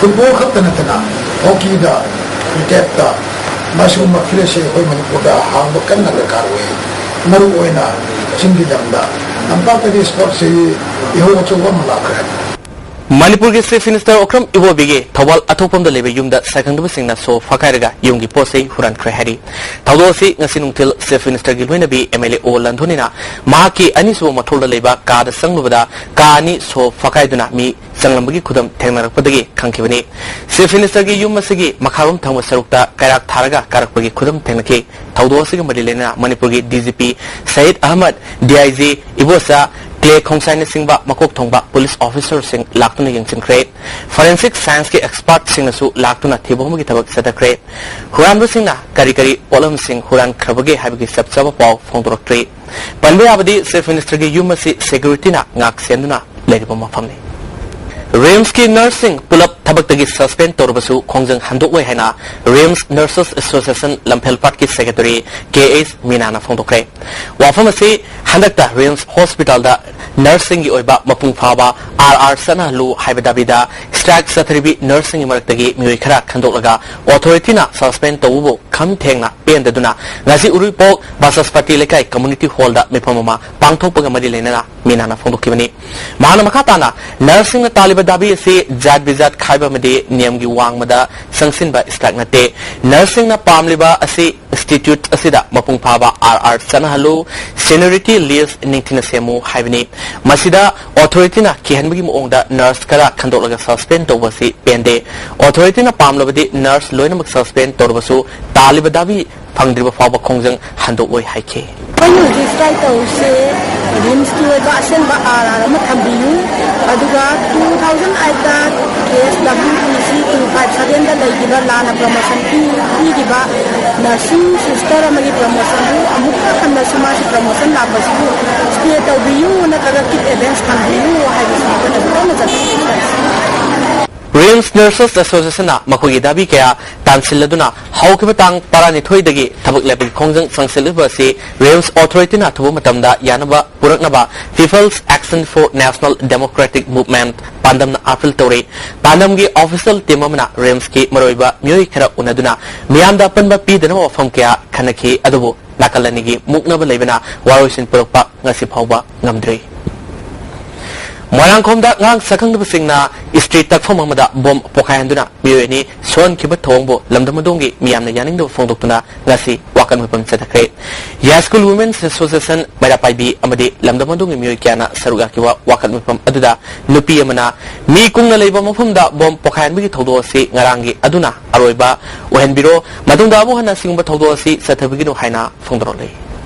ꯐꯨꯠꯕꯣꯜ ꯈꯛꯇ ꯅꯠꯇꯅ ꯍꯣꯀꯤꯗ, ꯀ꯭ꯔꯤꯀꯦꯠꯇ ꯃꯁꯤꯒꯨꯝꯕ ꯐꯤꯜ ꯑꯁꯤ ꯑꯩꯈꯣꯏ ꯃꯅꯤꯄꯨꯔꯗ ꯍꯥꯡꯕ ꯀꯟꯅ ꯗꯔꯀꯥꯔ ꯑꯣꯏ꯫ ꯃꯔꯨ ꯑꯣꯏꯅ ꯆꯤꯡꯒꯤ ꯂꯝꯗ ꯇꯝꯄꯥꯛꯇꯗꯤ ꯁ꯭ꯄꯣꯔꯠꯁꯤ ꯏꯍꯧ ꯑꯆꯧꯕ ꯑꯃ ꯂꯥꯛꯈ꯭ꯔꯦ꯫ ꯃꯅꯤꯄꯨꯔꯒꯤ ꯆꯤꯐ ꯃꯤꯅꯤꯁꯇꯔ ꯑꯣꯀ꯭ꯔꯝ ꯏꯕꯣꯕꯤꯒꯤ ꯊꯧꯕꯥꯜ ꯑꯊꯣꯛꯄꯝꯗ ꯂꯩꯕ ꯌꯨꯝꯗ ꯁꯥꯏꯀꯪꯗꯕꯁꯤꯡꯅ ꯁꯣ ꯐꯥꯀꯥꯏꯔꯒ ꯌꯨꯝꯒꯤ ꯄꯣꯠ ꯆꯩ ꯍꯨꯔꯥꯟꯈ꯭ꯔꯦ ꯍꯥꯏꯔꯤ꯫ ꯊꯧꯗꯣꯛ ꯑꯁꯤ ꯉꯁꯤ ꯅꯨꯡꯊꯤꯜ ꯆꯤꯐ ꯃꯤꯅꯤꯁꯇꯔꯒꯤ ꯂꯣꯏꯅꯕꯤ ꯑꯦꯝ ꯑꯦꯜ ꯑꯦ ꯑꯣ ꯂꯟꯊꯣꯏꯅ ꯃꯍꯥꯛꯀꯤ ꯑꯅꯤꯁꯨꯕ ꯃꯊꯣꯜꯗ ꯂꯩꯕ ꯀꯥꯗ ꯆꯪꯂꯨꯕꯗ ꯀꯥ ꯑꯅꯤ ꯁꯣ ꯐꯥꯀꯥꯏꯗꯨꯅ ꯃꯤ ꯆꯪꯂꯝꯕꯒꯤ ꯈꯨꯗꯝ ꯊꯦꯡꯅꯔꯛꯄꯗꯒꯤ ꯈꯪꯈꯤꯕꯅꯤ꯫ ꯆꯤꯐ ꯃꯤꯅꯤꯁꯇꯔꯒꯤ ꯌꯨꯝ ꯑꯁꯤꯒꯤ ꯃꯈꯥꯔꯣꯝ ꯊꯪꯕ ꯁꯔꯨꯛꯇ ꯀꯩꯔꯥꯛ ꯊꯥꯔꯒ ꯀꯥꯔꯛꯄꯒꯤ ꯈꯨꯗꯝ ꯊꯦꯡꯅꯈꯤ꯫ ꯊꯧꯗꯣꯛ ꯑꯁꯤꯒ ꯃꯔꯤ ꯂꯩꯅꯅ ꯃꯅꯤꯄꯨꯔꯒꯤ D G P Syed Ahmad, D I G Ibocha ꯀ꯭ꯂꯦ ꯈꯣꯡꯁꯥꯏꯅꯆꯤꯡꯕ ꯃꯀꯣꯛ ꯊꯣꯡꯕ ꯄꯨꯂꯤꯁ ꯑꯣꯐꯤꯁꯔꯁꯤꯡ ꯂꯥꯛꯇꯨꯅ ꯌꯦꯡꯁꯤꯟꯈ꯭ꯔꯦ꯫ ꯐꯣꯔꯦꯟꯁꯤꯛ ꯁꯥꯏꯟꯁꯀꯤ ꯑꯦꯛꯁꯄꯥꯔꯠꯁꯤꯡꯅꯁꯨ ꯂꯥꯛꯇꯨꯅ ꯊꯤꯕ ꯍꯨꯝꯕꯒꯤ ꯊꯕꯛ ꯆꯠꯊꯈ꯭ꯔꯦ꯫ ꯍꯨꯔꯥꯟꯕꯁꯤꯡꯅ ꯀꯔꯤ ꯀꯔꯤ ꯄꯣꯠꯂꯝꯁꯤꯡ ꯍꯨꯔꯥꯟꯈ꯭ꯔꯕꯒꯦ ꯍꯥꯏꯕꯒꯤ ꯆꯞ ꯆꯥꯕ ꯄꯥꯎ ꯐꯣꯡꯗꯣꯔꯛꯇ꯭ꯔꯤ꯫ ꯄꯟꯕ ꯌꯥꯕꯗꯤ, ꯆꯤꯐ ꯃꯤꯅꯤꯁꯇꯔꯒꯤ ꯌꯨꯝ ꯑꯁꯤ ꯁꯦꯀ꯭ꯌꯨꯔꯤꯇꯤꯅ ꯉꯥꯛ ꯁꯦꯟꯗꯨꯅ ꯂꯩꯔꯤꯕ ꯃꯐꯝꯅꯤ꯫ ꯔꯤꯝꯁꯀꯤ ꯅꯔꯁꯁꯤꯡ ꯄꯨꯂꯞ ꯊꯕꯛꯇꯒꯤ ꯁꯁꯄꯦꯟ ꯇꯧꯔꯕꯁꯨ ꯈꯣꯡꯖꯪ ꯍꯟꯗꯣꯛꯂꯣꯏ ꯍꯥꯏꯅ ꯔꯤꯝꯁ ꯅꯔꯁꯦꯁ ꯑꯦꯁꯣꯁꯤꯌꯦꯁꯟ ꯂꯝꯐꯦꯜꯄꯥꯠꯀꯤ ꯁꯦꯀ꯭ꯔꯦꯇꯔꯤ ꯀꯦ ꯑꯦꯁ ꯃꯤꯅꯥꯅ ꯐꯣꯡꯗꯣꯛꯈ꯭ꯔꯦ꯫ ꯋꯥꯐꯝ ꯑꯁꯤ ꯍꯟꯗꯛꯇ ꯔꯤꯝꯁ ꯍꯣꯁꯄꯤꯇꯥꯜꯗ ꯅꯔꯁꯁꯤꯡꯒꯤ ꯑꯣꯏꯕ ꯃꯄꯨꯡ ꯐꯥꯕ ꯑꯥꯔ ꯑꯥꯔ ꯆꯠꯅꯍꯜꯂꯨ ꯍꯥꯏꯕ ꯗꯥꯕꯤꯗ ꯁ꯭ꯇ꯭ꯔꯥꯏꯛ ꯆꯠꯊꯔꯤꯕꯤ ꯅꯔꯁꯁꯤꯡꯒꯤ ꯃꯔꯛꯇꯒꯤ ꯃꯤꯑꯣꯏ ꯈꯔ ꯈꯟꯗꯣꯛꯂꯒ ꯑꯣꯊꯣꯔꯤꯇꯤꯅ ꯁꯁꯄꯦꯟ ꯇꯧꯕꯕꯨ ꯈꯝ ꯊꯦꯡꯅ ꯄꯦꯟꯗꯗꯨꯅ ꯉꯁꯤ ꯎꯔꯤꯄꯣꯛ ꯕꯥꯆꯁꯄꯇꯤ ꯂꯩꯀꯥꯏ ꯀꯝꯃ꯭ꯌꯨꯅꯤꯇꯤ ꯍꯣꯜꯗ ꯃꯤꯐꯝ ꯑꯃ ꯄꯥꯡꯊꯣꯛꯄꯒ ꯃꯔꯤ ꯂꯩꯅꯅ ꯃꯤꯅꯥꯅ ꯐꯣꯡꯗꯣꯛꯈꯤꯕꯅꯤ꯫ ꯃꯍꯥꯛꯅ ꯃꯈꯥ ꯇꯥꯅ ꯅꯔꯁꯁꯤꯡꯅ ꯇꯥꯜꯂꯤꯕ ꯗꯥꯕꯤ ꯑꯁꯤ ꯖꯥꯠ ꯕꯤꯖꯥꯠ ꯈꯥꯏꯕ ꯑꯃꯗꯤ ꯅꯤꯌꯝꯒꯤ ꯋꯥꯡꯃꯗ ꯆꯪꯁꯤꯟꯕ ꯁ꯭ꯇ꯭ꯔꯥꯏꯛ ꯅꯠꯇꯦ꯫ ꯅꯔꯁꯁꯤꯡꯅ ꯄꯥꯝꯂꯤꯕ ꯑꯁꯤ ꯏꯟꯁꯇꯤꯇ꯭ꯌꯨꯠ ꯑꯁꯤꯗ ꯃꯄꯨꯡ ꯐꯥꯕ ꯑꯥꯔ ꯑꯥꯔ ꯆꯠꯅꯍꯜꯂꯨ, ꯁꯦꯅꯤꯌꯣꯔꯤꯇꯤ ꯂꯤꯁ ꯅꯤꯡꯊꯤꯅ ꯁꯦꯝꯃꯨ ꯍꯥꯏꯕꯅꯤ꯫ ꯃꯁꯤꯗ ꯑꯣꯊꯣꯔꯤꯇꯤꯅ ꯀꯤꯍꯟꯕꯒꯤ ꯃꯑꯣꯡꯗ ꯅꯔꯁ ꯈꯔ ꯈꯟꯗꯣꯛꯂꯒ ꯁꯁꯄꯦꯟ ꯇꯧꯕ ꯑꯁꯤ ꯄꯦꯟꯗꯦ꯫ ꯑꯣꯊꯣꯔꯤꯇꯤꯅ ꯄꯥꯝꯂꯕꯗꯤ ꯅꯔꯁ ꯂꯣꯏꯅꯃꯛ ꯁꯁꯄꯦꯟ ꯇꯧꯔꯕꯁꯨ ꯇꯥꯜꯂꯤꯕ ꯗꯥꯕꯤ ꯐꯪꯗ꯭ꯔꯤꯕ ꯐꯥꯎꯕ ꯈꯣꯡꯖꯪ ꯍꯟꯗꯣꯛꯂꯣꯏ ꯍꯥꯏꯈꯤ꯫ ꯑꯩꯈꯣꯏꯅ ꯍꯧꯖꯤꯛ ꯁ꯭ꯇ꯭ꯔꯥꯏꯛ ꯇꯧꯔꯤꯁꯦ ꯔꯤꯝꯁꯀꯤ ꯑꯣꯏꯕ ꯑꯁꯦꯡꯕ ꯑꯥꯔ ꯑꯥꯔ ꯑꯃ ꯊꯝꯕꯤꯌꯨ, ꯑꯗꯨꯒ ꯇꯨ ꯊꯥꯎꯖꯟ ꯑꯩꯠꯇ ꯀꯦ ꯑꯦꯁ ꯗꯕ꯭ꯂꯤꯎ ꯏ ꯁꯤ ꯇꯨ ꯐꯥꯏꯚ ꯁꯚꯦꯟꯗ ꯂꯩꯈꯤꯕ ꯂꯥꯟꯅ ꯄ꯭ꯔꯃꯣꯁꯟ ꯄꯤ-, ꯄꯤꯈꯤꯕ ꯅꯔꯁꯤꯡ ꯁꯤꯁꯇꯔ ꯑꯃꯒꯤ ꯄ꯭ꯔꯃꯣꯁꯟꯗꯨ ꯑꯃꯨꯛꯀ ꯍꯟꯅꯁꯨ ꯃꯥꯁꯤ ꯄ꯭ꯔꯃꯣꯁꯟ ꯂꯥꯛꯄꯁꯤꯕꯨ ꯁ꯭ꯇꯦ ꯇꯧꯕꯤꯌꯨ ꯅꯠꯇ꯭ꯔꯒ ꯀꯤꯛ ꯑꯦꯗꯚꯥꯟꯁ ꯐꯪꯕꯤꯌꯨ ꯍꯥꯏꯕꯁꯤꯅꯤ ꯑꯩꯈꯣꯏꯅ ꯍꯧꯖꯤꯛ ꯀꯟꯅ ꯆꯠꯊꯔꯤꯕ ꯁ꯭ꯇ꯭ꯔꯥꯏꯛꯁꯦ꯫ ꯔꯤꯝꯁ ꯅꯔꯁꯦꯁ ꯑꯦꯁꯣꯁꯤꯌꯦꯁꯟꯅ ꯃꯈꯣꯏꯒꯤ ꯗꯥꯕꯤ ꯀꯌꯥ ꯇꯥꯟꯁꯤꯜꯂꯗꯨꯅ ꯍꯧꯈꯤꯕ ꯇꯥꯡ ꯇꯔꯥꯅꯤꯊꯣꯏꯗꯒꯤ ꯊꯕꯛ ꯂꯦꯞꯄꯒꯤ ꯈꯣꯡꯖꯪ ꯆꯪꯁꯤꯜꯂꯤꯕ ꯑꯁꯤ ꯔꯤꯝꯁ ꯑꯣꯊꯣꯔꯤꯇꯤꯅ ꯑꯊꯨꯕ ꯃꯇꯝꯗ ꯌꯥꯅꯕ ꯄꯨꯔꯛꯅꯕ People's Action for National Democratic Movement ꯄꯥꯟꯗꯝꯅ ꯑꯥꯄꯤꯜ ꯇꯧꯔꯤ꯫ ꯄꯥꯟꯗꯝꯒꯤ ꯑꯣꯐꯤꯁꯤꯌꯦꯜ ꯇꯤꯝ ꯑꯃꯅ ꯔꯤꯝꯁꯀꯤ ꯃꯔꯨꯑꯣꯏꯕ ꯃꯤꯑꯣꯏ ꯈꯔ ꯎꯅꯗꯨꯅ ꯃꯤꯌꯥꯝꯗ ꯑꯄꯟꯕ ꯄꯤꯗꯅꯕ ꯋꯥꯐꯝ ꯀꯌꯥ ꯈꯟꯅꯈꯤ, ꯑꯗꯨꯕꯨ ꯅꯥꯀꯜ ꯑꯅꯤꯒꯤ ꯃꯨꯛꯅꯕ ꯂꯩꯕꯅ ꯋꯥꯔꯣꯏꯁꯤꯟ ꯄꯨꯔꯛꯄ ꯉꯁꯤ ꯐꯥꯎꯕ ꯉꯝꯗ꯭ꯔꯤ꯫ ꯃꯣꯏꯔꯥꯡꯈꯣꯝꯗ ꯉꯔꯥꯡ ꯁꯛꯈꯪꯗꯕꯁꯤꯡꯅ ꯏꯁꯇ꯭ꯔꯤ ꯇꯛꯐꯝ ꯑꯃꯗ ꯕꯣꯝ ꯄꯣꯈꯥꯏꯍꯟꯗꯨꯅ ꯃꯤꯑꯣꯏ ꯑꯅꯤ ꯁꯣꯛꯍꯟꯈꯤꯕ ꯊꯧꯑꯣꯡꯕꯨ ꯂꯝꯗꯝ ꯑꯗꯣꯝꯒꯤ ꯃꯤꯌꯥꯝꯅ ꯌꯥꯅꯤꯡꯗꯕ ꯐꯣꯡꯗꯣꯛꯇꯨꯅ ꯉꯁꯤ ꯋꯥꯀꯠ ꯃꯤꯐꯝ ꯆꯠꯊꯈ꯭ꯔꯦ꯫ ꯌꯥꯏꯁ꯭ꯀꯨꯜ ꯋꯨꯃꯦꯟꯁ ꯑꯦꯁꯣꯁꯤꯌꯦꯁꯟ ꯃꯩꯔꯥꯄꯥꯏꯕꯤ ꯑꯃꯗꯤ ꯂꯝꯗꯝ ꯑꯗꯣꯝꯒꯤ ꯃꯤꯑꯣꯏ ꯀꯌꯥꯅ ꯁꯔꯨꯛ ꯌꯥꯈꯤꯕ ꯋꯥꯀꯠ ꯃꯤꯐꯝ ꯑꯗꯨꯗ ꯅꯨꯄꯤ ꯑꯃꯅ ꯃꯤ ꯀꯨꯡꯅ ꯂꯩꯕ ꯃꯐꯝꯗ ꯕꯣꯝ ꯄꯣꯈꯥꯏꯍꯟꯕꯒꯤ ꯊꯧꯗꯣꯛ ꯑꯁꯤ ꯉꯔꯥꯡꯒꯤ ꯑꯗꯨꯅ ꯑꯔꯣꯏꯕ ꯑꯣꯏꯍꯟꯕꯤꯔꯣ, ꯃꯇꯨꯡꯗ ꯑꯃꯨꯛ ꯍꯟꯅ ꯑꯁꯤꯒꯨꯝꯕ ꯊꯧꯗꯣꯛ ꯑꯁꯤ ꯆꯠꯊꯕꯤꯒꯅꯨ ꯍꯥꯏꯅ ꯐꯣꯡꯗꯣꯔꯛꯂꯤ꯫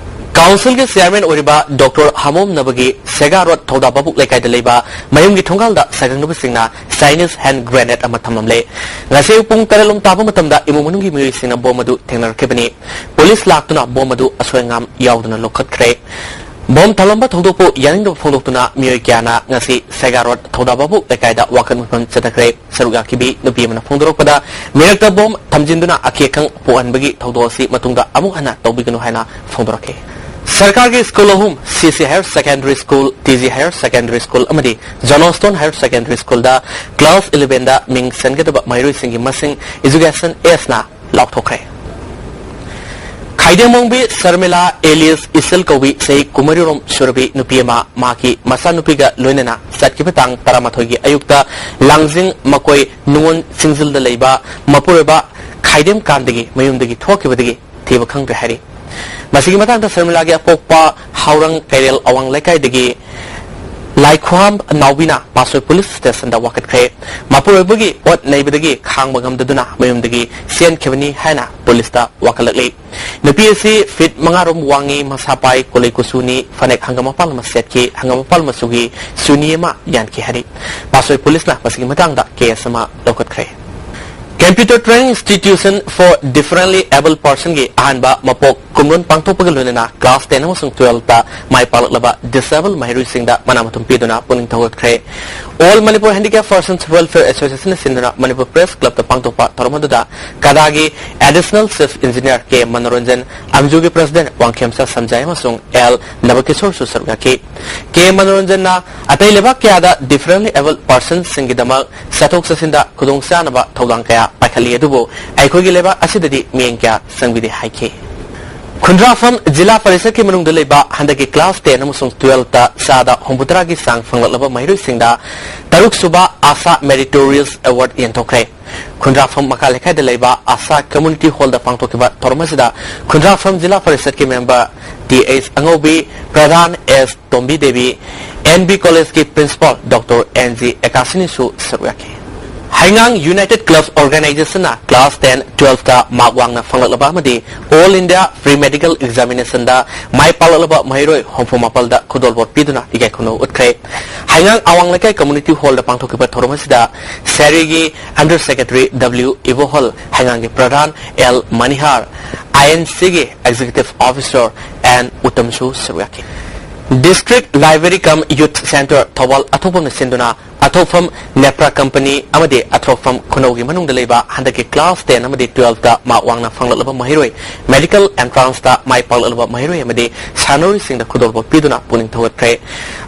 ꯀꯥꯎꯟꯁꯤꯜꯒꯤ ꯆꯤꯌꯥꯔꯃꯦꯟ ꯑꯣꯏꯔꯤꯕ ꯗꯣꯛꯇꯔ ꯍꯥꯃꯣꯝꯅꯕꯒꯤ ꯁꯦꯒꯥ ꯔꯣꯗ ꯊꯧꯗꯥ ꯚꯥꯕꯨꯛ ꯂꯩꯀꯥꯏꯗ ꯂꯩꯕ ꯃꯌꯨꯝꯒꯤ ꯊꯣꯡꯒꯥꯜꯗ ꯁꯛꯈꯪꯅꯕꯁꯤꯡꯅ ꯆꯥꯏꯅꯤꯁ ꯍꯦꯟꯗ ꯒ꯭ꯔꯦꯅꯦꯗ ꯑꯃ ꯊꯝꯂꯝꯂꯦ꯫ ꯉꯁꯤ ꯑꯌꯨꯛ ꯄꯨꯡ ꯇꯔꯦꯠ ꯂꯣꯝ ꯇꯥꯕ ꯃꯇꯝꯗ ꯏꯃꯨꯡ ꯃꯅꯨꯡꯒꯤ ꯃꯤꯑꯣꯏꯁꯤꯡꯅ ꯕꯣꯝ ꯑꯗꯨ ꯊꯦꯡꯅꯔꯛꯈꯤꯕꯅꯤ꯫ ꯄꯨꯂꯤꯁ ꯂꯥꯛꯇꯨꯅ ꯕꯣꯝ ꯑꯗꯨ ꯑꯁꯣꯏ ꯑꯉꯥꯝ ꯌꯥꯎꯗꯅ ꯂꯧꯈꯠꯈ꯭ꯔꯦ꯫ ꯕꯣꯝ ꯊꯝꯂꯝꯕ ꯊꯧꯗꯣꯛꯄꯨ ꯌꯥꯅꯤꯡꯗꯕ ꯐꯣꯡꯗꯣꯛꯇꯨꯅ ꯃꯤꯑꯣꯏ ꯀꯌꯥꯅ ꯉꯁꯤ ꯁꯦꯒꯥꯔꯣꯠ ꯊꯧꯗꯥꯕꯥꯕꯨ ꯂꯩꯀꯥꯏꯗ ꯋꯥꯀꯠ ꯃꯤꯐꯝ ꯆꯠꯊꯈ꯭ꯔꯦ꯫ ꯁꯔꯨꯛ ꯌꯥꯈꯤꯕꯤ ꯅꯨꯄꯤ ꯑꯃꯅ ꯐꯣꯡꯗꯣꯔꯛꯄꯗ, ꯃꯤꯔꯛꯇ ꯕꯣꯝ ꯊꯝꯖꯤꯟꯗꯨꯅ ꯑꯀꯤ ꯑꯈꯪ ꯄꯣꯛꯍꯟꯕꯒꯤ ꯊꯧꯗꯣꯛ ꯑꯁꯤ ꯃꯇꯨꯡꯗ ꯑꯃꯨꯛ ꯍꯟꯅ ꯇꯧꯕꯤꯒꯅꯨ ꯍꯥꯏꯅ ꯐꯣꯡꯗꯣꯔꯛꯈꯤ꯫ ꯁꯔꯀꯥꯔꯒꯤ ꯁ꯭ꯀꯨꯜ ꯑꯍꯨꯝ, ꯁꯤ ꯁꯤ Higher Secondary School, T G Higher Secondary School ꯑꯃꯗꯤ ꯖꯣꯟ ꯁ꯭ꯇꯣꯟ Higher Secondary Schoolꯗ class elevenꯗ ꯃꯤꯡ ꯆꯟꯒꯗꯕ ꯃꯍꯩꯔꯣꯏꯁꯤꯡꯒꯤ ꯃꯁꯤꯡ Education Sꯅ ꯂꯥꯎꯊꯣꯛꯈ꯭ꯔꯦ꯫ ꯈꯥꯏꯗꯦꯝꯃꯣꯡꯕꯤ ꯁꯔꯃꯤꯂꯥ ꯑꯦꯂꯤꯁ ꯏꯁꯜ ꯀꯧꯕꯤ ꯆꯍꯤ ꯀꯨꯟꯃꯔꯤꯔꯣꯝ ꯁꯨꯔꯕꯤ ꯅꯨꯄꯤ ꯑꯃ ꯃꯍꯥꯛꯀꯤ ꯃꯆꯥꯅꯨꯄꯤꯒ ꯂꯣꯏꯅꯅ ꯆꯠꯈꯤꯕ ꯇꯥꯡ ꯇꯔꯥꯃꯥꯊꯣꯏꯒꯤ ꯑꯌꯨꯛꯇ ꯂꯥꯡꯖꯤꯡ ꯃꯀꯣꯏ ꯅꯨꯡꯉꯣꯟ ꯆꯤꯡꯖꯤꯜꯗ ꯂꯩꯕ ꯃꯄꯨꯔꯣꯏꯕ ꯈꯥꯏꯗꯦꯝꯀꯥꯟꯗꯒꯤ ꯃꯌꯨꯝꯗꯒꯤ ꯊꯣꯛꯈꯤꯕꯗꯒꯤ ꯊꯤꯕ ꯈꯪꯗ꯭ꯔꯦ ꯍꯥꯏꯔꯤ꯫ ꯃꯁꯤꯒꯤ ꯃꯇꯥꯡꯗ ꯁꯔꯃꯤꯂꯥꯒꯤ ꯑꯄꯣꯛꯄ ꯍꯥꯎꯔꯪ ꯀꯩꯔꯦꯜ ꯑꯋꯥꯡ ꯂꯩꯀꯥꯏꯗꯒꯤ ꯂꯥꯏꯈ꯭ꯋꯥꯝ ꯅꯥꯎꯕꯤꯅ ꯄꯥꯠꯁꯣꯏ ꯄꯨꯂꯤꯁ ꯁ꯭ꯇꯦꯁꯟꯗ ꯋꯥꯀꯠꯈ꯭ꯔꯦ꯫ ꯃꯄꯨꯔꯣꯏꯕꯒꯤ ꯑꯣꯠ ꯅꯩꯕꯗꯒꯤ ꯈꯥꯡꯕ ꯉꯝꯗꯗꯨꯅ ꯃꯌꯨꯝꯗꯒꯤ ꯆꯦꯟꯈꯤꯕꯅꯤ ꯍꯥꯏꯅ ꯄꯨꯂꯤꯁꯇ ꯋꯥꯀꯠꯂꯛꯂꯤ꯫ ꯅꯨꯄꯤ ꯑꯁꯤ ꯐꯤꯠ ꯃꯉꯥ ꯔꯣꯝ ꯋꯥꯡꯉꯤ, ꯃꯁꯥ ꯄꯥꯏ, ꯀꯣꯂꯩ ꯀꯨꯆꯨꯅꯤ, ꯐꯅꯦꯛ ꯍꯪꯒꯥꯝ ꯃꯄꯥꯜ ꯑꯃ ꯁꯦꯠꯈꯤ, ꯍꯪꯒꯥꯝ ꯃꯄꯥꯜ ꯃꯆꯨꯒꯤ ꯆꯨꯅꯤ ꯑꯃ ꯌꯥꯟꯈꯤ ꯍꯥꯏꯔꯤ꯫ ꯄꯥꯠꯁꯣꯏ ꯄꯨꯂꯤꯁꯅ ꯃꯁꯤꯒꯤ ꯃꯇꯥꯡꯗ ꯀꯦꯁ ꯑꯃ ꯂꯧꯈꯠꯈ꯭ꯔꯦ꯫ Computer Training Institution for Differently Abled Personꯒꯤ ꯑꯍꯥꯟꯕ ꯃꯄꯣꯛ ꯀꯨꯝꯂꯣꯟ ꯄꯥꯡꯊꯣꯛꯄꯒ ꯂꯣꯏꯅꯅ class ten ꯑꯃꯁꯨꯡ twelveꯇ ꯃꯥꯏ ꯄꯥꯛꯂꯛꯂꯕ disabled ꯃꯍꯩꯔꯣꯏꯁꯤꯡꯗ ꯃꯅꯥ ꯃꯊꯨꯝ ꯄꯤꯗꯨꯅ ꯄꯨꯛꯅꯤꯡ ꯊꯧꯒꯠꯈ꯭ꯔꯦ꯫ All Manipur Handicap Persons Welfare Associationꯅ ꯁꯤꯟꯗꯨꯅ ꯃꯅꯤꯄꯨꯔ Press Clubꯇ ꯄꯥꯡꯊꯣꯛꯄ ꯊꯧꯔꯝ ꯑꯗꯨꯗ ꯀꯗꯥꯒꯤ Additional Chief Engineer ꯀꯦ ꯃꯅꯣꯔꯟꯖꯟ, ꯑꯝꯖꯨꯒꯤ President ꯋꯥꯡꯈꯦꯝꯆꯥ ꯁꯝꯖꯥꯏ ꯑꯃꯁꯨꯡ ꯑꯦꯜ ꯅꯕꯀꯤꯁꯣꯔꯁꯨ ꯁꯔꯨꯛ ꯌꯥꯈꯤ꯫ ꯀꯦ ꯃꯅꯣꯔꯟꯖꯟꯅ ꯑꯇꯩ ꯂꯩꯕꯥꯛ ꯀꯌꯥꯗ differently abled personꯁꯤꯡꯒꯤꯗꯃꯛ ꯆꯠꯊꯣꯛ ꯆꯠꯁꯤꯟꯗ ꯈꯨꯗꯣꯡꯆꯥꯅꯕ ꯊꯧꯗꯥꯡ ꯀꯌꯥ ꯄꯥꯏꯈꯠꯂꯤ, ꯑꯗꯨꯕꯨ ꯑꯩꯈꯣꯏꯒꯤ ꯂꯩꯕꯥꯛ ꯑꯁꯤꯗꯗꯤ ꯃꯤꯠꯌꯦꯡ ꯀꯌꯥ ꯆꯪꯕꯤꯗꯦ ꯍꯥꯏꯈꯤ꯫ ꯈꯨꯟꯗ꯭ꯔꯥꯐꯝ ꯖꯤꯂꯥ ꯄꯔꯤꯁꯠꯀꯤ ꯃꯅꯨꯡꯗ ꯂꯩꯕ ꯍꯟꯗꯛꯀꯤ class ten ꯑꯃꯁꯨꯡ twelveꯇ ꯆꯥꯗ ꯍꯨꯝꯐꯨꯇꯔꯥꯒꯤ ꯆꯥꯡ ꯐꯪꯂꯛꯂꯕ ꯃꯍꯩꯔꯣꯏꯁꯤꯡꯗ ꯇꯔꯨꯛꯁꯨꯕ ASHA Meritorious Award ꯌꯦꯟꯊꯣꯛꯈ꯭ꯔꯦ꯫ ꯈꯨꯟꯗ꯭ꯔꯥꯐꯝ ꯃꯈꯥ ꯂꯩꯀꯥꯏꯗ ꯂꯩꯕ ASHA Community Hallꯗ ꯄꯥꯡꯊꯣꯛꯈꯤꯕ ꯊꯧꯔꯝ ꯑꯁꯤꯗ ꯈꯨꯟꯗ꯭ꯔꯥꯐꯝ ꯖꯤꯂꯥ ꯄꯔꯤꯁꯠꯀꯤ member ꯇꯤ ꯑꯩꯆ ꯑꯉꯧꯕꯤ, ꯄ꯭ꯔꯙꯥꯟ S Tombi Devi, N B ꯀꯣꯂꯦꯖꯀꯤ principal ꯗꯣꯛꯇꯔ ꯑꯦꯟ ꯖꯤ ꯑꯦꯀꯥꯁꯤꯅꯤꯁꯨ ꯁꯔꯨꯛ ꯌꯥꯈꯤ꯫ ꯍꯩꯉꯥꯡ United Clubs Organizationꯅ class ten, twelveꯇ mark ꯋꯥꯡꯅ ꯐꯪꯂꯛꯂꯕ ꯑꯃꯗꯤ All India Pre Medical Examinationꯗ ꯃꯥꯏ ꯄꯥꯛꯂꯛꯂꯕ ꯃꯍꯩꯔꯣꯏ ꯍꯨꯝꯐꯨ ꯃꯥꯄꯜꯗ ꯈꯨꯗꯣꯜꯄꯣꯠ ꯄꯤꯗꯨꯅ ꯏꯀꯥꯏ ꯈꯨꯝꯅꯕ ꯎꯠꯈ꯭ꯔꯦ꯫ ꯍꯩꯉꯥꯡ ꯑꯋꯥꯡ ꯂꯩꯀꯥꯏ Community Hallꯗ ꯄꯥꯡꯊꯣꯛꯈꯤꯕ ꯊꯧꯔꯝ ꯑꯁꯤꯗ ꯁꯦꯔꯤꯒꯤ Under Secretary ꯗꯕ꯭ꯂꯤꯎ ꯏꯕꯣꯍꯜ, ꯍꯩꯉꯥꯡꯒꯤ ꯄ꯭ꯔꯙꯥꯟ ꯑꯦꯜ ꯃꯅꯤꯍꯥꯔ, ꯑꯥꯏ ꯑꯦꯟ ꯁꯤꯒꯤ Executive Officer ꯑꯦꯟ ꯎꯇꯝꯁꯨ ꯁꯔꯨꯛ ꯌꯥꯈꯤ꯫ District Library cum Youth Center Thoubal ꯑꯊꯣꯛꯐꯝꯅ ꯁꯤꯟꯗꯨꯅ ꯑꯊꯣꯛꯐꯝ ꯅꯦꯄ꯭ꯔꯥ ꯀꯝꯄꯅꯤ ꯑꯃꯗꯤ ꯑꯊꯣꯛꯐꯝ ꯈꯨꯅꯧꯒꯤ ꯃꯅꯨꯡꯗ ꯂꯩꯕ ꯍꯟꯗꯛꯀꯤ class ten ꯑꯃꯗꯤ twelfth ꯃꯥꯔꯛ ꯋꯥꯡꯅ ꯐꯪꯂꯛꯂꯕ ꯃꯍꯩꯔꯣꯏ, medical entrance ꯃꯥꯏ ꯄꯥꯛꯂꯛꯂꯕ ꯃꯍꯩꯔꯣꯏ ꯑꯃꯗꯤ ꯁꯥꯟꯅꯔꯣꯏꯁꯤꯡꯗ ꯈꯨꯗꯣꯜꯄꯣꯠ ꯄꯤꯗꯨꯅ ꯄꯨꯛꯅꯤꯡ ꯊꯧꯒꯠꯈ꯭ꯔꯦ꯫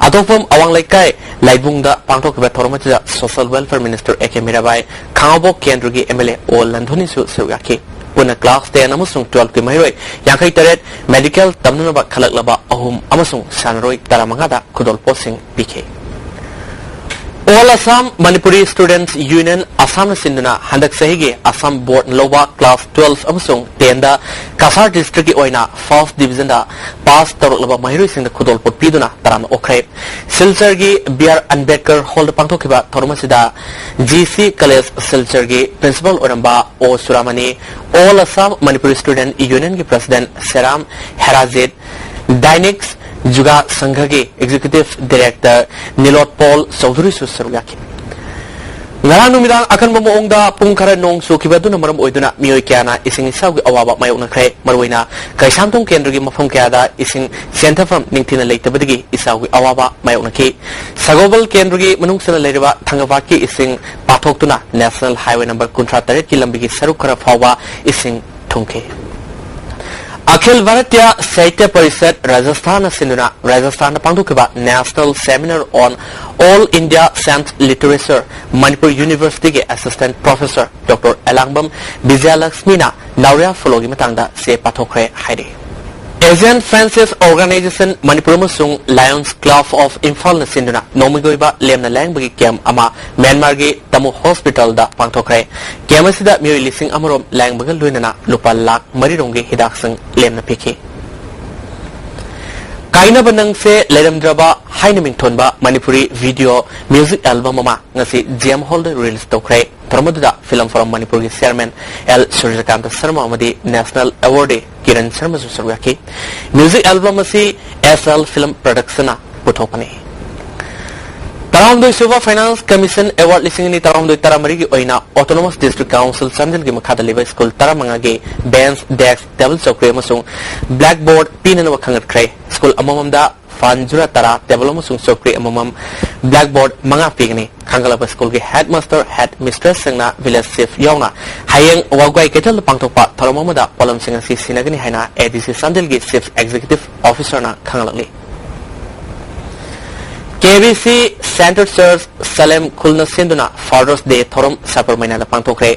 ꯑꯊꯣꯛꯐꯝ ꯑꯋꯥꯡ ꯂꯩꯀꯥꯏ ꯂꯥꯏꯕꯨꯡꯗ ꯄꯥꯡꯊꯣꯛꯈꯤꯕ ꯊꯧꯔꯝ ꯑꯁꯤꯗ Social Welfare Minister A K Mirabai, ꯈꯥꯉꯕꯣꯛ ꯀꯦꯟꯗ꯭ꯔꯒꯤ M L A O ꯂꯟꯊꯣꯅꯤꯁꯨ ꯁꯔꯨꯛ ꯌꯥꯈꯤ꯫ ꯄꯨꯟꯅ class ten ꯑꯃꯁꯨꯡ twelfth ꯃꯍꯩꯔꯣꯏ ꯌꯥꯡꯈꯩ ꯇꯔꯦꯠ, medical ꯇꯝꯅꯅꯕ ꯈꯜꯂꯛꯂꯕ ꯑꯍꯨꯝ ꯑꯃꯁꯨꯡ ꯁꯥꯟꯅꯔꯣꯏ ꯇꯔꯥꯃꯉꯥꯗ ꯈꯨꯗꯣꯜꯄꯣꯠꯁꯤꯡ ꯄꯤꯈꯤ꯫ All Assam Manipuri Students Union ꯑꯁꯥꯝꯅ ꯁꯤꯟꯗꯨꯅ ꯍꯟꯗꯛ ꯆꯍꯤꯒꯤ ꯑꯁꯥꯝ board ꯂꯧꯕ class twelfth ꯑꯃꯁꯨꯡ tenthꯗ ꯀꯁꯥꯔ districtꯀꯤ ꯑꯣꯏꯅ first divisionꯗ pass ꯇꯧꯔꯛꯂꯕ ꯃꯍꯩꯔꯣꯏꯁꯤꯡꯗ ꯈꯨꯗꯣꯜꯄꯣꯠ ꯄꯤꯗꯨꯅ ꯇꯔꯥꯝꯅ ꯑꯣꯛꯈ꯭ꯔꯦ꯫ ꯁꯤꯜꯆꯔꯒꯤ B R Ambedkar Hallꯗ ꯄꯥꯡꯊꯣꯛꯈꯤꯕ ꯊꯧꯔꯝ ꯑꯁꯤꯗ G C College ꯁꯤꯜꯆꯔꯒꯤ principal ꯑꯣꯏꯔꯝꯕ O ꯁꯨꯔꯥꯃꯅꯤ, All Assam Manipuri Student Unionꯒꯤ president Seram Herajit, Dynix Juga ꯁꯪꯘꯒꯤ executive director ꯅꯤꯂꯣꯠ ꯄꯣꯜ ꯆꯧꯙꯨꯔꯤꯁꯨ ꯁꯔꯨꯛ ꯌꯥꯈꯤ꯫ ꯉꯔꯥꯡ ꯅꯨꯃꯤꯗꯥꯡ ꯑꯀꯟꯕ ꯃꯑꯣꯡꯗ ꯄꯨꯡ ꯈꯔ ꯅꯣꯡ ꯆꯨꯈꯤꯕ ꯑꯗꯨꯅ ꯃꯔꯝ ꯑꯣꯏꯗꯨꯅ ꯃꯤꯑꯣꯏ ꯀꯌꯥꯅ ꯏꯁꯤꯡ ꯏꯆꯥꯎꯒꯤ ꯑꯋꯥꯕ ꯃꯥꯌꯣꯛꯅꯈ꯭ꯔꯦ꯫ ꯃꯔꯨꯑꯣꯏꯅ ꯀꯩꯁꯥꯝꯊꯣꯡ ꯀꯦꯟꯗ꯭ꯔꯒꯤ ꯃꯐꯝ ꯀꯌꯥꯗ ꯏꯁꯤꯡ ꯆꯦꯟꯊꯐꯝ ꯅꯤꯡꯊꯤꯅ ꯂꯩꯇꯕꯗꯒꯤ ꯏꯆꯥꯎꯒꯤ ꯑꯋꯥꯕ ꯃꯥꯌꯣꯛꯅꯈꯤ꯫ ꯁꯒꯣꯜꯕꯜ ꯀꯦꯟꯗ꯭ꯔꯒꯤ ꯃꯅꯨꯡ ꯆꯟꯅ ꯂꯩꯔꯤꯕ ꯊꯪꯒꯕꯥꯠꯀꯤ ꯏꯁꯤꯡ ꯄꯥꯊꯣꯛꯇꯨꯅ National Highway number ꯀꯨꯟꯊ꯭ꯔꯥ ꯇꯔꯦꯠꯀꯤ ꯂꯝꯕꯤꯒꯤ ꯁꯔꯨꯛ ꯈꯔ ꯐꯥꯎꯕ ꯏꯁꯤꯡ ꯊꯨꯝꯈꯤ꯫ ꯑꯈꯤꯜ ꯚꯥꯔꯇꯤꯌꯥ ꯁꯥꯍꯤꯇ꯭ꯌ ꯄꯔꯤꯁꯠ ꯔꯥꯖꯁꯊꯥꯟꯅ ꯁꯤꯟꯗꯨꯅ ꯔꯥꯖꯁꯊꯥꯟꯗ ꯄꯥꯡꯊꯣꯛꯈꯤꯕ National Seminar on All India Sanskrit Literature Manipur Universityꯒꯤ assistant professor Doctor ꯑꯦꯂꯥꯡꯕꯝ ꯕꯤꯖꯌꯂꯛꯁꯃꯤꯅ ꯅꯥꯎꯔꯤꯌꯥ ꯐꯣꯂꯣꯒꯤ ꯃꯇꯥꯡꯗ ꯆꯦ ꯄꯥꯊꯣꯛꯈ꯭ꯔꯦ ꯍꯥꯏꯔꯤ꯫ Asian Friendship Organization ꯃꯅꯤꯄꯨꯔ ꯑꯃꯁꯨꯡ Lions Club of ꯏꯝꯐꯥꯜꯅ ꯁꯤꯟꯗꯨꯅ ꯅꯣꯡꯃꯒꯤ ꯑꯣꯏꯕ ꯂꯦꯝꯅ ꯂꯥꯌꯦꯡꯕꯒꯤ camp ꯑꯃ ꯃ꯭ꯌꯥꯟꯃꯥꯔꯒꯤ ꯇꯥꯃꯨ hospitalꯗ ꯄꯥꯡꯊꯣꯛꯈ꯭ꯔꯦ꯫ Camp ꯑꯁꯤꯗ ꯃꯤꯑꯣꯏ ꯂꯤꯁꯤꯡ ꯑꯃꯔꯣꯝ ꯂꯥꯌꯦꯡꯕꯒ ꯂꯣꯏꯅꯅ ꯂꯨꯄꯥ ꯂꯥꯈ ꯃꯔꯤꯔꯣꯝꯒꯤ ꯍꯤꯗꯥꯛꯁꯤꯡ ꯂꯦꯝꯅ ꯄꯤꯈꯤ꯫ ꯀꯥꯏꯅꯕ ꯅꯪꯁꯦ ꯂꯩꯔꯝꯗ꯭ꯔꯕ ꯍꯥꯏꯅ ꯃꯤꯡꯊꯣꯟꯕ ꯃꯅꯤꯄꯨꯔꯤ video music album ꯑꯃ ꯉꯁꯤ J M Hallꯗ release ꯇꯧꯈ꯭ꯔꯦ꯫ ꯊꯧꯔꯝ ꯑꯗꯨꯗ Film Forum ꯃꯅꯤꯄꯨꯔꯒꯤ chairman L ꯁꯨꯔꯖꯀꯥꯟꯇ ꯁꯔꯃ ꯑꯃꯗꯤ National Awardee ꯀꯤꯔꯟ ꯁꯔꯃꯁꯨ ꯁꯔꯨꯛ ꯌꯥꯈꯤ꯫ Music album ꯑꯁꯤ S L Film Productionꯅ ꯄꯨꯊꯣꯛꯄꯅꯤ꯫ ꯇꯔꯥꯍꯨꯝꯗꯣꯏ ꯁꯨꯕ Finance Commission Award ꯂꯤꯁꯤꯡ ꯑꯅꯤ ꯇꯔꯥꯍꯨꯝꯗꯣꯏ ꯇꯔꯥꯃꯔꯤꯒꯤ ꯑꯣꯏꯅ Autonomous District Council ꯆꯥꯟꯗꯦꯜꯒꯤ ꯃꯈꯥꯗ ꯂꯩꯕ school ꯇꯔꯥꯃꯉꯥꯒꯤ bench, desk, table ꯆꯧꯀ꯭ꯔꯤ ꯑꯃꯁꯨꯡ blackboard ꯄꯤꯅꯅꯕ ꯈꯪꯒꯠꯈ꯭ꯔꯦ꯫ School ꯑꯃꯃꯝꯗ ꯐꯥꯟ ꯖꯨꯔꯥ ꯇꯔꯥ, ꯇꯦꯕꯜ ꯑꯃꯁꯨꯡ ꯆꯧꯀ꯭ꯔꯤ ꯑꯃꯃꯝ, ꯕ꯭ꯂꯦꯛꯕꯣꯔꯗ ꯃꯉꯥ ꯄꯤꯒꯅꯤ꯫ ꯈꯪꯒꯠꯂꯕ ꯁ꯭ꯀꯨꯜꯒꯤ ꯍꯦꯗꯃꯥꯁꯇꯔ, ꯍꯦꯗ ꯃꯤꯁꯇ꯭ꯔꯦꯁꯁꯤꯡꯅ ꯚꯤꯂꯦꯖ ꯆꯤꯐ ꯌꯥꯎꯅ ꯍꯌꯦꯡ ꯋꯥꯎꯒꯥꯏ ꯀꯩꯊꯦꯜꯗ ꯄꯥꯡꯊꯣꯛꯄ ꯊꯧꯔꯝ ꯑꯃꯗ ꯄꯣꯠꯂꯝꯁꯤꯡ ꯑꯁꯤ ꯁꯤꯟꯅꯒꯅꯤ ꯍꯥꯏꯅ ꯑꯦ ꯗꯤ ꯁꯤ ꯆꯥꯟꯗꯦꯜꯒꯤ ꯆꯤꯐ ꯑꯦꯛꯖꯤꯀ꯭ꯌꯨꯇꯤꯚ ꯑꯣꯐꯤꯁꯔꯅ ꯈꯪꯍꯜꯂꯛꯂꯤ꯫ ꯀꯦ ꯕꯤ ꯁꯤ ꯁꯦꯟꯇꯔ ꯆꯔꯆ ꯁꯂꯦꯝ ꯈꯨꯜꯅ ꯁꯤꯟꯗꯨꯅ ꯐꯥꯗꯔꯁ ꯗꯦ ꯊꯧꯔꯝ ꯁꯥꯄꯔ ꯃꯩꯅꯥꯗ ꯄꯥꯡꯊꯣꯛꯈ꯭ꯔꯦ꯫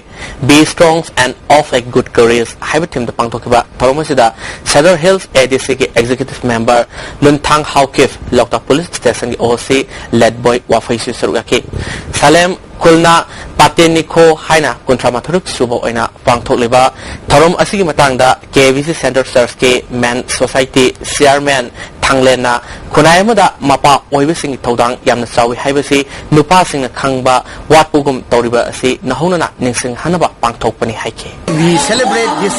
Be strong and of a good courage ꯍꯥꯏꯕ ꯊꯤꯝꯗ ꯄꯥꯡꯊꯣꯛꯈꯤꯕ ꯊꯧꯔꯝ ꯑꯁꯤꯗ ꯁꯦꯗꯔ ꯍꯤꯜꯁ ꯑꯦ ꯗꯤ ꯁꯤꯒꯤ ꯑꯦꯛꯖꯤꯀ꯭ꯌꯨꯇꯤꯚ ꯃꯦꯝꯕꯔ ꯂꯨꯟꯊꯥꯡ ꯍꯥꯎꯀꯤꯞ, ꯂꯣꯛꯇꯥꯛ ꯄꯨꯂꯤꯁ ꯁ꯭ꯇꯦꯁꯟꯒꯤ ꯑꯣ ꯁꯤ ꯂꯦꯠꯕꯣꯏ ꯋꯥꯐꯩꯁꯨ ꯁꯔꯨꯛ ꯌꯥꯈꯤ꯫ ꯁꯂꯦꯝ ꯈꯨꯜꯅ ꯄꯥꯇꯦꯅꯤꯈꯣ ꯍꯥꯏꯅ ꯀꯨꯟꯊ꯭ꯔꯥ ꯃꯥꯊꯣꯏꯔꯛ ꯁꯨꯕ ꯑꯣꯏꯅ ꯄꯥꯡꯊꯣꯛꯂꯤꯕ ꯊꯧꯔꯝ ꯑꯁꯤꯒꯤ ꯃꯇꯥꯡꯗ ꯀꯦ ꯕꯤ ꯁꯤ ꯁꯦꯟꯇꯔ ꯆꯔꯆꯀꯤ ꯃꯦꯟ ꯁꯣꯁꯥꯏꯇꯤ ꯆꯤꯌꯥꯔꯃꯦꯟ ꯊꯥꯡꯂꯦꯟꯅ ꯈꯨꯟꯅꯥꯏ ꯑꯃꯗ ꯃꯄꯥ ꯑꯣꯏꯕꯁꯤꯡꯒꯤ ꯊꯧꯗꯥꯡ ꯌꯥꯝꯅ ꯆꯥꯎꯏ ꯍꯥꯏꯕꯁꯤ ꯅꯨꯄꯥꯁꯤꯡꯅ ꯈꯪꯕ ꯋꯥꯠꯄꯒꯨꯝ ꯇꯧꯔꯤꯕ ꯑꯁꯤ ꯅꯧꯍꯧꯅꯅ ꯅꯤꯡꯁꯤꯡꯍꯟꯅꯕ ꯄꯥꯡꯊꯣꯛꯄꯅꯤ ꯍꯥꯏꯈꯤ꯫ We celebrate this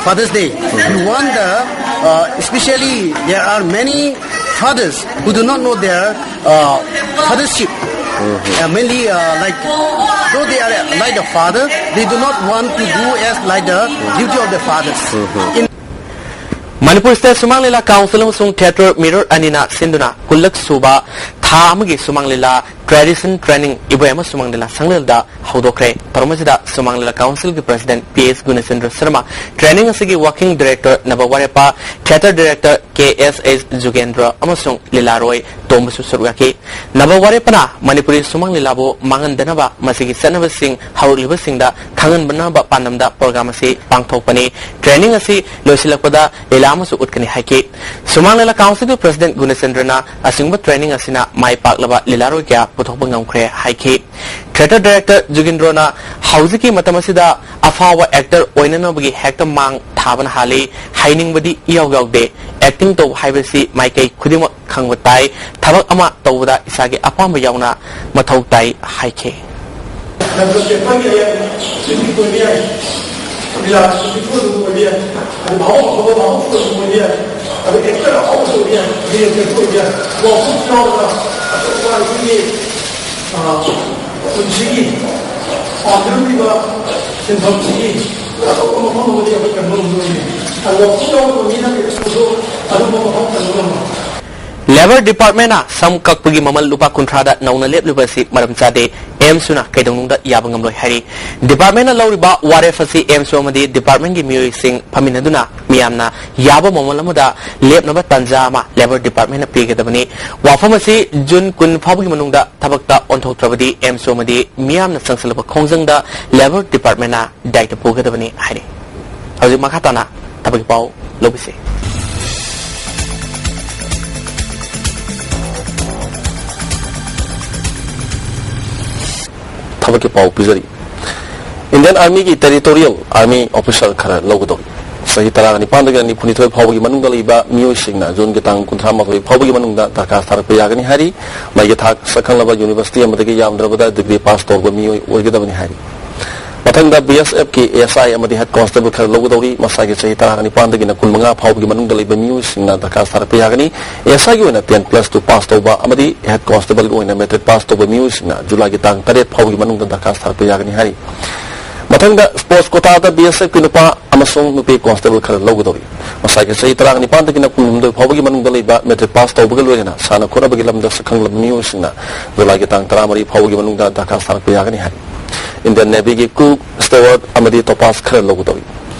Father's Day. We want the, uh, especially there are many fathers who do not know their, uh, fathership. Uh, mainly, uh, like, though they are like a father, they do not want to do as like the duty of the fathers. In Manipur state ꯁꯨꯃꯥꯡ ꯂꯤꯂꯥ council ꯑꯃꯁꯨꯡ theatre mirror ꯑꯅꯤꯅ ꯁꯤꯟꯗꯨꯅ ꯀꯨꯟꯂꯛ ꯁꯨꯕ ꯊꯥ ꯑꯃꯒꯤ ꯁꯨꯃꯥꯡ ꯂꯤꯂꯥ ꯇ꯭ꯔꯦꯗꯤꯁꯟ ꯇ꯭ꯔꯦꯅꯤꯡ ꯏꯕꯣꯌꯥꯏꯃ ꯁꯨꯃꯥꯡ ꯂꯤꯂꯥ ꯁꯪꯂꯦꯜꯗ ꯍꯧꯗꯣꯛꯈ꯭ꯔꯦ꯫ ꯊꯧꯔꯝ ꯑꯁꯤꯗ ꯁꯨꯃꯥꯡ ꯂꯤꯂꯥ ꯀꯥꯎꯟꯁꯤꯜꯒꯤ president P S Gunachandra Sharma, training ꯑꯁꯤꯒꯤ ꯋꯥꯔꯀꯤꯡ ꯗꯤꯔꯦꯛꯇꯔ ꯅꯕ ꯋꯥꯔꯦꯄꯥ, ꯊꯤꯌꯦꯇꯔ ꯗꯤꯔꯦꯛꯇꯔ ꯀꯦ ꯑꯦꯁ ꯑꯦꯁ ꯖꯨꯒꯦꯟꯗ꯭ꯔ ꯑꯃꯁꯨꯡ ꯂꯤꯂꯥꯔꯣꯏ ꯇꯣꯝꯕꯁꯨ ꯁꯔꯨꯛ ꯌꯥꯈꯤ꯫ ꯅꯕ ꯋꯥꯔꯦꯄꯅ ꯃꯅꯤꯄꯨꯔꯤ ꯁꯨꯃꯥꯡ ꯂꯤꯂꯥꯕꯨ ꯃꯥꯡꯍꯟꯗꯅꯕ ꯃꯁꯤꯒꯤ ꯆꯠꯅꯕꯁꯤꯡ ꯍꯧꯔꯛꯂꯤꯕꯁꯤꯡꯗ ꯈꯪꯍꯟꯕꯅꯕ ꯄꯥꯟꯗꯝꯗ ꯄ꯭ꯔꯣꯒ꯭ꯔꯥꯝ ꯑꯁꯤ ꯄꯥꯡꯊꯣꯛꯄꯅꯤ꯫ ꯇ꯭ꯔꯦꯅꯤꯡ ꯑꯁꯤ ꯂꯣꯏꯁꯤꯜꯂꯛꯄꯗ ꯂꯤꯂꯥ ꯑꯃꯁꯨ ꯎꯠꯀꯅꯤ ꯍꯥꯏꯈꯤ꯫ ꯁꯨꯃꯥꯡ ꯂꯤꯂꯥ ꯀꯥꯎꯟꯁꯤꯜꯒꯤ ꯄ꯭ꯔꯁꯤꯗꯦꯟꯠ ꯒꯨꯅꯆꯟꯗ꯭ꯔꯅ ꯑꯁꯤꯒꯨꯝꯕ ꯇ꯭ꯔꯦꯅꯤꯡ ꯑꯁꯤꯅ ꯃꯥꯏ ꯄꯥꯛꯂꯕ ꯂꯤꯂꯥꯔꯣꯏ ꯀꯌꯥ ꯄꯨꯊꯣꯛꯄ ꯉꯝꯈ꯭ꯔꯦ ꯍꯥꯏꯈꯤ꯫ ꯊꯤꯌꯦꯇꯔ ꯗꯤꯔꯦꯛꯇꯔ ꯖꯨꯒꯤꯟꯗ꯭ꯔꯣꯅ ꯍꯧꯖꯤꯛꯀꯤ ꯃꯇꯝ ꯑꯁꯤꯗ ꯑꯐꯥꯎꯕ ꯑꯦꯛꯇꯔ ꯑꯣꯏꯅꯅꯕꯒꯤ ꯍꯦꯛꯇ ꯃꯥꯡ ꯊꯥꯕꯅ ꯍꯥꯜꯂꯤ, ꯍꯩꯅꯤꯡꯕꯗꯤ ꯏꯌꯥꯎ ꯌꯥꯎꯗꯦ꯫ ꯑꯦꯛꯇꯤꯡ ꯇꯧꯕ ꯍꯥꯏꯕꯁꯤ ꯃꯥꯏꯀꯩ ꯈꯨꯗꯤꯡꯃꯛ ꯈꯪꯕ ꯇꯥꯏ꯫ ꯊꯕꯛ ꯑꯃ ꯇꯧꯕꯗ ꯏꯁꯥꯒꯤ ꯑꯄꯥꯝꯕ ꯌꯥꯎꯅ ꯃꯊꯧ ꯇꯥꯏ ꯍꯥꯏꯈꯤ꯫ ꯅꯠꯇ꯭ꯔꯒ ꯄꯦꯄꯔꯒꯤ ꯑꯌꯥꯝꯕ ꯁꯨꯇꯤ ꯑꯣꯏꯕ ꯌꯥꯏ, ꯂꯤꯂꯥ ꯁꯨꯇꯤ ꯑꯗꯨꯝ ꯑꯣꯏꯕ ꯌꯥꯏ, ꯑꯗꯨ ꯚꯥꯕꯣꯛ ꯑꯐꯕ ꯚꯥꯕꯣꯛ ꯑꯗꯨꯝ ꯑꯣꯏꯕ ꯌꯥꯏ, ꯑꯗꯨ ꯑꯦꯛꯇꯔ ꯑꯐꯥꯎꯕꯁꯨ ꯑꯣꯏꯕ ꯌꯥꯏ, ꯗꯤꯔꯦꯛꯇꯔꯁꯨ ꯑꯣꯏꯕ ꯌꯥꯏ, ꯋꯥꯛꯁꯣꯞ ꯌꯥꯎꯔꯒ ꯑꯇꯣꯞꯄ ꯑꯩꯈꯣꯏꯒꯤ, ꯑ, ꯄꯨꯟꯁꯤꯒꯤ ꯄꯥꯝꯖꯔꯨꯔꯤꯕ ꯁꯤꯟꯐꯝꯁꯤꯒꯤ ꯑꯇꯣꯞꯄ ꯃꯐꯝ ꯑꯃꯗꯤ ꯑꯩꯈꯣꯏ ꯀꯟꯕ ꯉꯝꯗꯣꯏꯅꯤ꯫ ꯑꯗꯨ ꯋꯥꯛꯁꯣꯞ ꯌꯥꯎꯔꯒ ꯃꯤꯅ ꯀꯩꯁꯨ ꯑꯗꯨꯝꯕ ꯃꯐꯝ ꯀꯟꯕ ꯉꯝꯃꯣꯏ꯫ ꯂꯦꯕꯔ ꯗꯤꯄꯥꯔꯠꯃꯦꯟꯅ ꯁꯝ ꯀꯛꯄꯒꯤ ꯃꯃꯜ ꯂꯨꯄꯥ ꯀꯨꯟꯊ꯭ꯔꯥꯗ ꯅꯧꯅ ꯂꯦꯞꯂꯤꯕ ꯑꯁꯤ ꯃꯔꯝ ꯆꯥꯗꯦ, ꯑꯦꯝꯁꯨꯅ ꯀꯩꯗꯧꯅꯨꯡꯗ ꯌꯥꯕ ꯉꯝꯂꯣꯏ ꯍꯥꯏꯔꯤ꯫ ꯗꯤꯄꯥꯔꯠꯃꯦꯟꯅ ꯂꯧꯔꯤꯕ ꯋꯥꯔꯦꯞ ꯑꯁꯤ ꯑꯦꯝꯁꯨ ꯑꯃꯗꯤ ꯗꯤꯄꯥꯔꯠꯃꯦꯟꯒꯤ ꯃꯤꯑꯣꯏꯁꯤꯡ ꯐꯝꯃꯤꯟꯅꯗꯨꯅ ꯃꯤꯌꯥꯝꯅ ꯌꯥꯕ ꯃꯃꯜ ꯑꯃꯗ ꯂꯦꯞꯅꯕ ꯇꯥꯟꯖꯥ ꯑꯃ ꯂꯦꯕꯔ ꯗꯤꯄꯥꯔꯠꯃꯦꯟꯅ ꯄꯤꯒꯗꯕꯅꯤ꯫ ꯋꯥꯐꯝ ꯑꯁꯤ ꯖꯨꯟ ꯀꯨꯟ ꯐꯥꯎꯕꯒꯤ ꯃꯅꯨꯡꯗ ꯊꯕꯛꯇ ꯑꯣꯟꯊꯣꯛꯇ꯭ꯔꯕꯗꯤ ꯑꯦꯝꯁꯨ ꯑꯃꯗꯤ ꯃꯤꯌꯥꯝꯅ ꯆꯪꯁꯤꯜꯂꯕ ꯈꯣꯡꯖꯪꯗ ꯂꯦꯕꯔ ꯗꯤꯄꯥꯔꯠꯃꯦꯟꯅ ꯗꯥꯏꯇ ꯄꯨꯒꯗꯕꯅꯤ ꯍꯥꯏꯔꯤ꯫ ꯍꯧꯖꯤꯛ ꯃꯈꯥ ꯇꯥꯅ ꯊꯕꯛꯀꯤ ꯄꯥꯎ ꯂꯧꯕꯤꯁꯤ꯫ ꯊꯕꯛꯀꯤ ꯄꯥꯎ ꯄꯤꯖꯔꯤ꯫ ꯏꯟꯗꯤꯌꯟ ꯑꯥꯔꯃꯤꯒꯤ ꯇꯦꯔꯤꯇꯣꯔꯤꯌꯦꯜ ꯑꯥꯔꯃꯤ ꯑꯣꯐꯤꯁꯥꯔ ꯈꯔ ꯂꯧꯒꯗꯧꯔꯤ꯫ ꯆꯍꯤ ꯇꯔꯥꯅꯤꯄꯥꯟꯗꯒꯤ ꯅꯤꯐꯨꯅꯤꯊꯣꯏ ꯐꯥꯎꯕꯒꯤ ꯃꯅꯨꯡꯗ ꯂꯩꯕ ꯃꯤꯑꯣꯏꯁꯤꯡꯅ ꯖꯨꯟꯒꯤ ꯇꯥꯡ ꯀꯨꯟꯊ꯭ꯔꯥ ꯃꯥꯊꯣꯏ ꯐꯥꯎꯕꯒꯤ ꯃꯅꯨꯡꯗ ꯗꯔꯈꯥꯁ ꯊꯥꯔꯛꯄ ꯌꯥꯒꯅꯤ ꯍꯥꯏꯔꯤ꯫ ꯃꯍꯩꯒꯤ ꯊꯥꯛ ꯁꯛꯈꯪꯂꯕ ꯌꯨꯅꯤꯚꯔꯁꯤꯇꯤ ꯑꯃꯗꯒꯤ ꯌꯥꯝꯗ꯭ꯔꯕꯗ ꯗꯤꯒ꯭ꯔꯤ ꯄꯥꯁ ꯇꯧꯔꯕ ꯃꯤꯑꯣꯏ ꯑꯣꯏꯒꯗꯕꯅꯤ ꯍꯥꯏꯔꯤ꯫ ꯃꯊꯪꯗ ꯕꯤ ꯑꯦꯁ ꯑꯦꯐꯀꯤ ꯑꯦꯁ ꯑꯥꯏ ꯑꯃꯗꯤ ꯍꯦꯗ ꯀꯣꯟꯁꯇꯦꯕꯜ ꯈꯔ ꯂꯧꯒꯗꯧꯔꯤ꯫ ꯃꯁꯥꯒꯤ ꯆꯍꯤ ꯇꯔꯥꯅꯤꯄꯥꯟꯗꯒꯤꯅ ꯀꯨꯟꯃꯉꯥ ꯐꯥꯎꯕꯒꯤ ꯃꯅꯨꯡꯗ ꯂꯩꯕ ꯃꯤꯑꯣꯏꯁꯤꯡꯅ ꯗꯔꯈꯥꯁ ꯊꯥꯔꯛꯄ ꯌꯥꯒꯅꯤ꯫ ꯑꯦꯁ ꯑꯥꯏꯒꯤ ꯑꯣꯏꯅ ꯇꯦꯟ ꯄ꯭ꯂꯁ ꯇꯨ ꯄꯥꯁ ꯇꯧꯕ ꯑꯃꯗꯤ ꯍꯦꯗ ꯀꯣꯟꯁꯇꯦꯕꯜꯒꯤ ꯑꯣꯏꯅ ꯃꯦꯇ꯭ꯔꯤꯛ ꯄꯥꯁ ꯇꯧꯕ ꯃꯤꯑꯣꯏꯁꯤꯡꯅ ꯖꯨꯂꯥꯏꯒꯤ ꯇꯥꯡ ꯇꯔꯦꯠ ꯐꯥꯎꯕꯒꯤ ꯃꯅꯨꯡꯗ ꯗꯔꯈꯥꯁ ꯊꯥꯔꯛꯄ ꯌꯥꯒꯅꯤ ꯍꯥꯏꯔꯤ꯫ ꯃꯊꯪꯗ ꯁ꯭ꯄꯣꯔꯠꯁ ꯀꯣꯇꯥꯗ ꯕꯤ ꯑꯦꯁ ꯑꯦꯐꯀꯤ ꯅꯨꯄꯥ ꯑꯃꯁꯨꯡ ꯅꯨꯄꯤ ꯀꯣꯟꯁꯇꯦꯕꯜ ꯈꯔ ꯂꯧꯒꯗꯧꯔꯤ꯫ ꯃꯁꯥꯒꯤ ꯆꯍꯤ ꯇꯔꯥꯅꯤꯄꯥꯟꯗꯒꯤꯅ ꯀꯨꯟꯍꯨꯝꯗꯣꯏ ꯐꯥꯎꯕꯒꯤ ꯃꯅꯨꯡꯗ ꯂꯩꯕ ꯃꯦꯇ꯭ꯔꯤꯛ ꯄꯥꯁ ꯇꯧꯕꯒ ꯂꯣꯏꯅꯅ ꯁꯥꯟꯅ ꯈꯣꯠꯅꯕꯒꯤ ꯂꯝꯗ ꯁꯛꯈꯪꯂꯕ ꯃꯤꯑꯣꯏꯁꯤꯡꯅ ꯖꯨꯂꯥꯏꯒꯤ ꯇꯥꯡ ꯇꯔꯥꯃꯔꯤ ꯐꯥꯎꯕꯒꯤ ꯃꯅꯨꯡꯗ ꯗꯔꯈꯥꯁ ꯊꯥꯔꯛꯄ ꯌꯥꯒꯅꯤ ꯍꯥꯏ꯫ ꯏꯟꯗꯤꯌꯟ ꯅꯦꯚꯤꯒꯤ ꯀꯨꯛ, ꯁ꯭ꯇꯦꯋꯥꯔꯗ ꯑꯃꯗꯤ ꯇꯣꯄꯥꯁ ꯈꯔ ꯂꯧꯒꯗꯧꯔꯤ꯫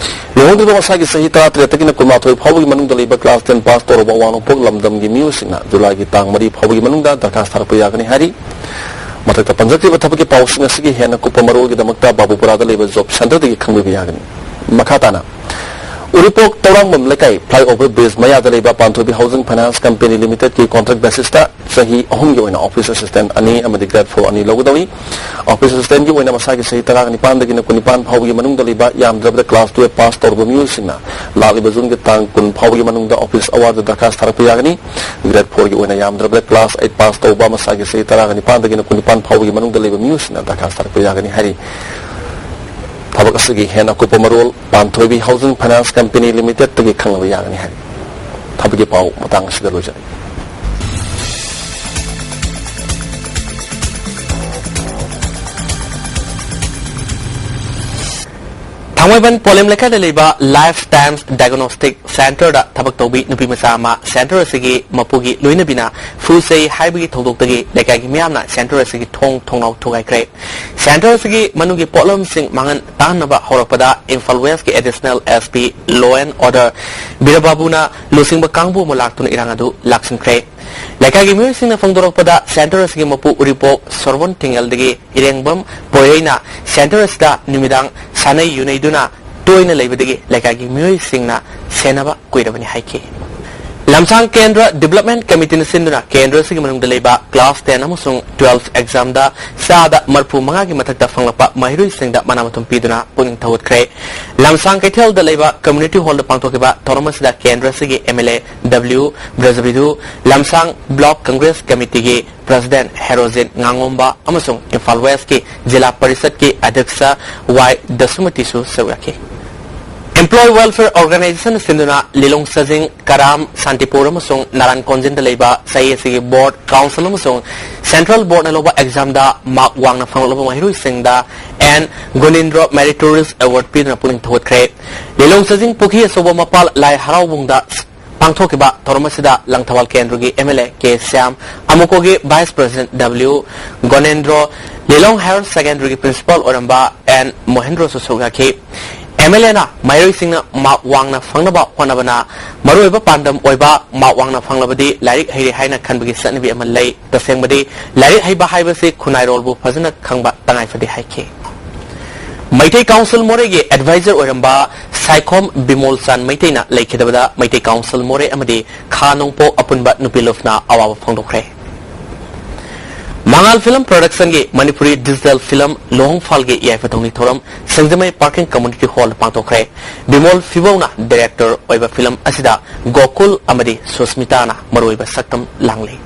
ꯂꯨꯍꯣꯡꯗ꯭ꯔꯤꯕ ꯃꯁꯥꯒꯤ ꯆꯍꯤ ꯇꯔꯥꯇꯔꯦꯠꯇꯒꯤꯅ ꯀꯨꯟꯃꯥꯊꯣꯏ ꯐꯥꯎꯕꯒꯤ ꯃꯅꯨꯡꯗ ꯂꯩꯕ ꯀ꯭ꯂꯥꯁ ꯇꯦꯟ ꯄꯥꯁ ꯇꯧꯔꯕ ꯑꯋꯥꯡ ꯅꯣꯡꯄꯣꯛ ꯂꯝꯗꯝꯒꯤ ꯃꯤꯑꯣꯏꯁꯤꯡꯅ ꯖꯨꯂꯥꯏꯒꯤ ꯇꯥꯡ ꯃꯔꯤ ꯐꯥꯎꯕꯒꯤ ꯃꯅꯨꯡꯗ ꯗꯔꯈꯥꯁ ꯊꯥꯔꯛꯄ ꯌꯥꯒꯅꯤ ꯍꯥꯏꯔꯤ꯫ ꯃꯊꯛꯇ ꯄꯟꯖꯈ꯭ꯔꯤꯕ ꯊꯕꯛꯀꯤ ꯄꯥꯎꯁꯤꯡ ꯑꯁꯤꯒꯤ ꯍꯦꯟꯅ ꯀꯨꯞꯄ ꯃꯔꯣꯜꯒꯤꯗꯃꯛꯇ ꯕꯥꯕꯨꯄꯨꯔꯥꯗ ꯂꯩꯕ ꯖꯣꯕ ꯁꯦꯟꯇꯔꯗꯒꯤ ꯈꯪꯕꯤꯕ ꯌꯥꯒꯅꯤ꯫ ꯃꯈꯥ ꯇꯥꯅ, ꯎꯔꯤꯄꯣꯛ ꯇꯧꯔꯥꯡꯕꯝ ꯂꯩꯀꯥꯏ ꯐ꯭ꯂꯥꯏꯑꯣꯚꯔ ꯕ꯭ꯔꯤꯖ ꯃꯌꯥꯗ ꯂꯩꯕ ꯄꯥꯟꯊꯣꯏꯕꯤ ꯍꯥꯎꯁꯤꯡ ꯐꯥꯏꯅꯥꯟꯁ ꯀꯝꯄꯦꯅꯤ ꯂꯤꯃꯤꯇꯦꯗꯀꯤ ꯀꯣꯟꯇ꯭ꯔꯦꯛ ꯕꯦꯁꯤꯁꯇ ꯆꯍꯤ ꯑꯍꯨꯝꯒꯤ ꯑꯣꯏꯅ ꯑꯣꯐꯤꯁ ꯑꯦꯁꯤꯁꯇꯦꯟꯠ ꯑꯅꯤ ꯑꯃꯗꯤ ꯒ꯭ꯔꯦꯗ ꯐꯣꯔ ꯑꯅꯤ ꯂꯧꯒꯗꯧꯔꯤ꯫ ꯑꯣꯐꯤꯁ ꯑꯦꯁꯤꯁꯇꯦꯟꯠꯀꯤ ꯑꯣꯏꯅ ꯃꯁꯥꯒꯤ ꯆꯍꯤ ꯇꯔꯥꯅꯤꯄꯥꯟꯗꯒꯤꯅ ꯀꯨꯟꯅꯤꯄꯥꯟ ꯐꯥꯎꯕꯒꯤ ꯃꯅꯨꯡꯗ ꯂꯩꯕ ꯌꯥꯝꯗ꯭ꯔꯕꯗ ꯀ꯭ꯂꯥꯁ ꯇꯨꯌꯦꯜꯐ ꯄꯥꯁ ꯇꯧꯔꯕ ꯃꯤꯑꯣꯏꯁꯤꯡꯅ ꯂꯥꯛꯂꯤꯕ ꯖꯨꯟꯒꯤ ꯇꯥꯡ ꯀꯨꯟ ꯐꯥꯎꯕꯒꯤ ꯃꯅꯨꯡꯗ ꯑꯣꯐꯤꯁ ꯑꯋꯥꯔꯗ ꯗꯔꯈꯥꯁ ꯊꯥꯔꯛꯄ ꯌꯥꯒꯅꯤ꯫ ꯒ꯭ꯔꯦꯗ ꯐꯣꯔꯒꯤ ꯑꯣꯏꯅ ꯌꯥꯝꯗ꯭ꯔꯕꯗ ꯀ꯭ꯂꯥꯁ ꯑꯩꯠ ꯄꯥꯁ ꯇꯧꯕ ꯃꯁꯥꯒꯤ ꯆꯍꯤ ꯇꯔꯥꯅꯤꯄꯥꯟꯗꯒꯤꯅ ꯀꯨꯟꯅꯤꯄꯥꯟ ꯐꯥꯎꯕꯒꯤ ꯃꯅꯨꯡꯗ ꯂꯩꯕ ꯃꯤꯑꯣꯏꯁꯤꯡꯅ ꯗꯔꯈꯥꯁ ꯊꯥꯔꯛꯄ ꯌꯥꯒꯅꯤ ꯍꯥꯏꯔꯤ꯫ ꯊꯕꯛ ꯑꯁꯤꯒꯤ ꯍꯦꯟꯅ ꯑꯀꯨꯞꯄ ꯃꯔꯣꯜ ꯄꯥꯟꯊꯣꯏꯕꯤ ꯍꯥꯎꯁꯤꯡ ꯐꯥꯏꯅꯥꯟꯁ ꯀꯝꯄꯦꯅꯤ ꯂꯤꯃꯤꯇꯦꯗꯇꯒꯤ ꯈꯪꯅꯕ ꯌꯥꯒꯅꯤ ꯍꯥꯏꯔꯤ꯫ ꯊꯕꯛꯀꯤ ꯄꯥꯎ ꯃꯇꯥꯡ ꯑꯁꯤꯗ ꯂꯣꯏꯖꯔꯦ꯫ ꯊꯥꯡꯃꯩꯕꯟ ꯄꯣꯂꯦꯝ ꯂꯩꯀꯥꯏꯗ ꯂꯩꯕ Life Times Diagnostic Centreꯗ ꯊꯕꯛ ꯇꯧꯕꯤ ꯅꯨꯄꯤ ꯃꯆꯥ ꯑꯃ center ꯑꯁꯤꯒꯤ ꯃꯄꯨꯒꯤ ꯂꯣꯏꯅꯕꯤꯅ ꯐꯨ ꯆꯩ ꯍꯥꯏꯕꯒꯤ ꯊꯧꯗꯣꯛꯇꯒꯤ ꯂꯩꯀꯥꯏꯒꯤ ꯃꯤꯌꯥꯝꯅ center ꯑꯁꯤꯒꯤ ꯊꯣꯡ ꯊꯣꯡꯅꯥꯎ ꯊꯨꯒꯥꯏꯈ꯭ꯔꯦ꯫ Center ꯑꯁꯤꯒꯤ ꯃꯅꯨꯡꯒꯤ ꯄꯣꯠꯂꯝꯁꯤꯡ ꯃꯥꯡꯍꯟ ꯇꯥꯍꯟꯅꯕ ꯍꯧꯔꯛꯄꯗ Imphal Westꯀꯤ Additional SP Law and Order ꯕꯤꯔꯕꯥꯕꯨꯅ ꯂꯨꯆꯤꯡꯕ ꯀꯥꯡꯕꯨ ꯑꯃ ꯂꯥꯛꯇꯨꯅ ꯏꯔꯥꯡ ꯑꯗꯨ ꯂꯥꯛꯁꯤꯟꯈ꯭ꯔꯦ꯫ ꯂꯩꯀꯥꯏꯒꯤ ꯃꯤꯑꯣꯏꯁꯤꯡꯅ ꯐꯣꯡꯗꯣꯔꯛꯄꯗ center ꯑꯁꯤꯒꯤ ꯃꯄꯨ ꯎꯔꯤꯄꯣꯛ ꯁꯣꯔꯕꯣꯟ ꯊꯤꯡꯉꯦꯜꯗꯒꯤ ꯏꯔꯦꯡꯕꯝ ꯄꯣꯏꯔꯩꯅ center ꯑꯁꯤꯗ ꯅꯨꯃꯤꯗꯥꯡ ꯁꯥꯟꯅꯩ ꯌꯨꯅꯩꯗꯨꯅ ꯇꯣꯏꯅ ꯂꯩꯕꯗꯒꯤ ꯂꯩꯀꯥꯏꯒꯤ ꯃꯤꯑꯣꯏꯁꯤꯡꯅ ꯁꯦꯟꯅꯕ ꯀꯨꯏꯔꯕꯅꯤ ꯍꯥꯏꯈꯤ꯫ ꯂꯝꯁꯥꯡ ꯀꯦꯟꯗ꯭ꯔ Development Committeeꯅ ꯁꯤꯟꯗꯨꯅ ꯀꯦꯟꯗ꯭ꯔ ꯑꯁꯤꯒꯤ ꯃꯅꯨꯡꯗ ꯂꯩꯕ class ten ꯑꯃꯁꯨꯡ twelve examꯗ ꯆꯥꯗ ꯃꯔꯤꯐꯨ ꯃꯉꯥꯒꯤ ꯃꯊꯛꯇ ꯐꯪꯂꯛꯄ ꯃꯍꯩꯔꯣꯏꯁꯤꯡꯗ ꯃꯅꯥ ꯃꯊꯨꯝ ꯄꯤꯗꯨꯅ ꯄꯨꯛꯅꯤꯡ ꯊꯧꯒꯠꯈ꯭ꯔꯦ꯫ ꯂꯝꯁꯥꯡ ꯀꯩꯊꯦꯜꯗ ꯂꯩꯕ community hallꯗ ꯄꯥꯡꯊꯣꯛꯈꯤꯕ ꯊꯧꯔꯝ ꯑꯁꯤꯗ ꯀꯦꯟꯗ꯭ꯔ ꯑꯁꯤꯒꯤ MLA W ꯕ꯭ꯔꯖꯕꯤꯗꯨ, ꯂꯝꯁꯥꯡ Block Congress Committeeꯒꯤ President ꯍꯦꯔꯣꯖꯤꯠ ꯉꯥꯉꯣꯝꯕ ꯑꯃꯁꯨꯡ ꯏꯝꯐꯥꯜ Westꯀꯤ ꯖꯤꯂꯥ ꯄꯔꯤꯁꯠꯀꯤ ꯑꯗ꯭ꯌꯛꯁ ꯋꯥꯏ ꯗꯁꯨꯃꯇꯤꯁꯨ ꯁꯔꯨꯛ ꯌꯥꯈꯤ꯫ Employee Welfare Organization ꯁꯤꯟꯗꯨꯅ ꯂꯤꯂꯣꯡ ꯁꯖꯤꯡ, ꯀꯔꯥꯝ, ꯁꯥꯟꯇꯤꯄꯨꯔ ꯑꯃꯁꯨꯡ ꯅꯥꯔꯥꯟ ꯀꯣꯟꯖꯤꯟꯗ ꯂꯩꯕ ꯆꯍꯤ ꯑꯁꯤꯒꯤ board, council ꯑꯃꯁꯨꯡ central boardꯅ ꯂꯧꯕ examꯗ mark ꯋꯥꯡꯅ ꯐꯪꯂꯛꯂꯕ ꯃꯍꯩꯔꯣꯏꯁꯤꯡꯗ N ꯒꯨꯅꯤꯟꯗ꯭ꯔꯣ Meritorious Award ꯄꯤꯗꯨꯅ ꯄꯨꯛꯅꯤꯡ ꯊꯧꯒꯠꯈ꯭ꯔꯦ꯫ ꯂꯤꯂꯣꯡ ꯁꯖꯤꯡ ꯄꯨꯈ꯭ꯔꯤ ꯑꯆꯧꯕ ꯃꯄꯥꯜ ꯂꯥꯏ ꯍꯔꯥꯎꯕꯨꯡꯗ ꯄꯥꯡꯊꯣꯛꯈꯤꯕ ꯊꯧꯔꯝ ꯑꯁꯤꯗ ꯂꯪꯊꯕꯥꯜ ꯀꯦꯟꯗ꯭ꯔꯒꯤ MLA ꯀꯦ ꯁ꯭ꯌꯥꯝ, ꯑꯃꯨꯀꯣꯒꯤ Vice President W ꯒꯣꯅꯦꯟꯗ꯭ꯔꯣ, ꯂꯤꯂꯣꯡ Higher Secondaryꯒꯤ principal ꯑꯣꯏꯔꯝꯕ N ꯃꯣꯍꯦꯟꯗ꯭ꯔꯣꯁꯨ ꯁꯔꯨꯛ ꯌꯥꯈꯤ꯫ MLAꯅ ꯃꯍꯩꯔꯣꯏꯁꯤꯡꯅ mark ꯋꯥꯡꯅ ꯐꯪꯅꯕ ꯍꯣꯠꯅꯕꯅ ꯃꯔꯨꯑꯣꯏꯕ ꯄꯥꯟꯗꯝ ꯑꯣꯏꯕ, mark ꯋꯥꯡꯅ ꯐꯪꯂꯕꯗꯤ ꯂꯥꯏꯔꯤꯛ ꯍꯩꯔꯦ ꯍꯥꯏꯅ ꯈꯟꯕꯒꯤ ꯆꯠꯅꯕꯤ ꯑꯃ ꯂꯩ꯫ ꯇꯁꯦꯡꯕꯗꯤ ꯂꯥꯏꯔꯤꯛ ꯍꯩꯕ ꯍꯥꯏꯕꯁꯤ ꯈꯨꯟꯅꯥꯏꯔꯣꯜꯕꯨ ꯐꯖꯅ ꯈꯪꯕ ꯇꯉꯥꯏ ꯐꯗꯦ ꯍꯥꯏꯈꯤ꯫ ꯃꯩꯇꯩ Council ꯃꯣꯔꯦꯒꯤ advisor ꯑꯣꯏꯔꯝꯕ ꯁꯥꯏꯈꯣꯝ ꯕꯤꯃꯣꯜꯆꯥꯟ ꯃꯩꯇꯩꯅ ꯂꯩꯈꯤꯗꯕꯗ ꯃꯩꯇꯩ Council ꯃꯣꯔꯦ ꯑꯃꯗꯤ ꯈꯥ ꯅꯣꯡꯄꯣꯛ ꯑꯄꯨꯟꯕ ꯅꯨꯄꯤ ꯂꯨꯞꯅ ꯑꯋꯥꯕ ꯐꯣꯡꯗꯣꯛꯈ꯭ꯔꯦ꯫ ꯃꯉꯥꯜ Film Productionꯒꯤ ꯃꯅꯤꯄꯨꯔꯤ digital film ꯂꯨꯍꯣꯡꯐꯥꯜꯒꯤ ꯌꯥꯏꯐ ꯊꯧꯅꯤ ꯊꯧꯔꯝ ꯁꯤꯡꯖꯃꯩ Parking Community Hallꯗ ꯄꯥꯡꯊꯣꯛꯈ꯭ꯔꯦ꯫ ꯕꯤꯃꯣꯜ ꯐꯤꯕꯧꯅ director ꯑꯣꯏꯕ film ꯑꯁꯤꯗ ꯒꯣꯀꯨꯜ ꯑꯃꯗꯤ ꯁꯨꯁꯃꯤꯇꯥꯅ ꯃꯔꯨꯑꯣꯏꯕ ꯁꯛꯇꯝ ꯂꯥꯡꯂꯤ꯫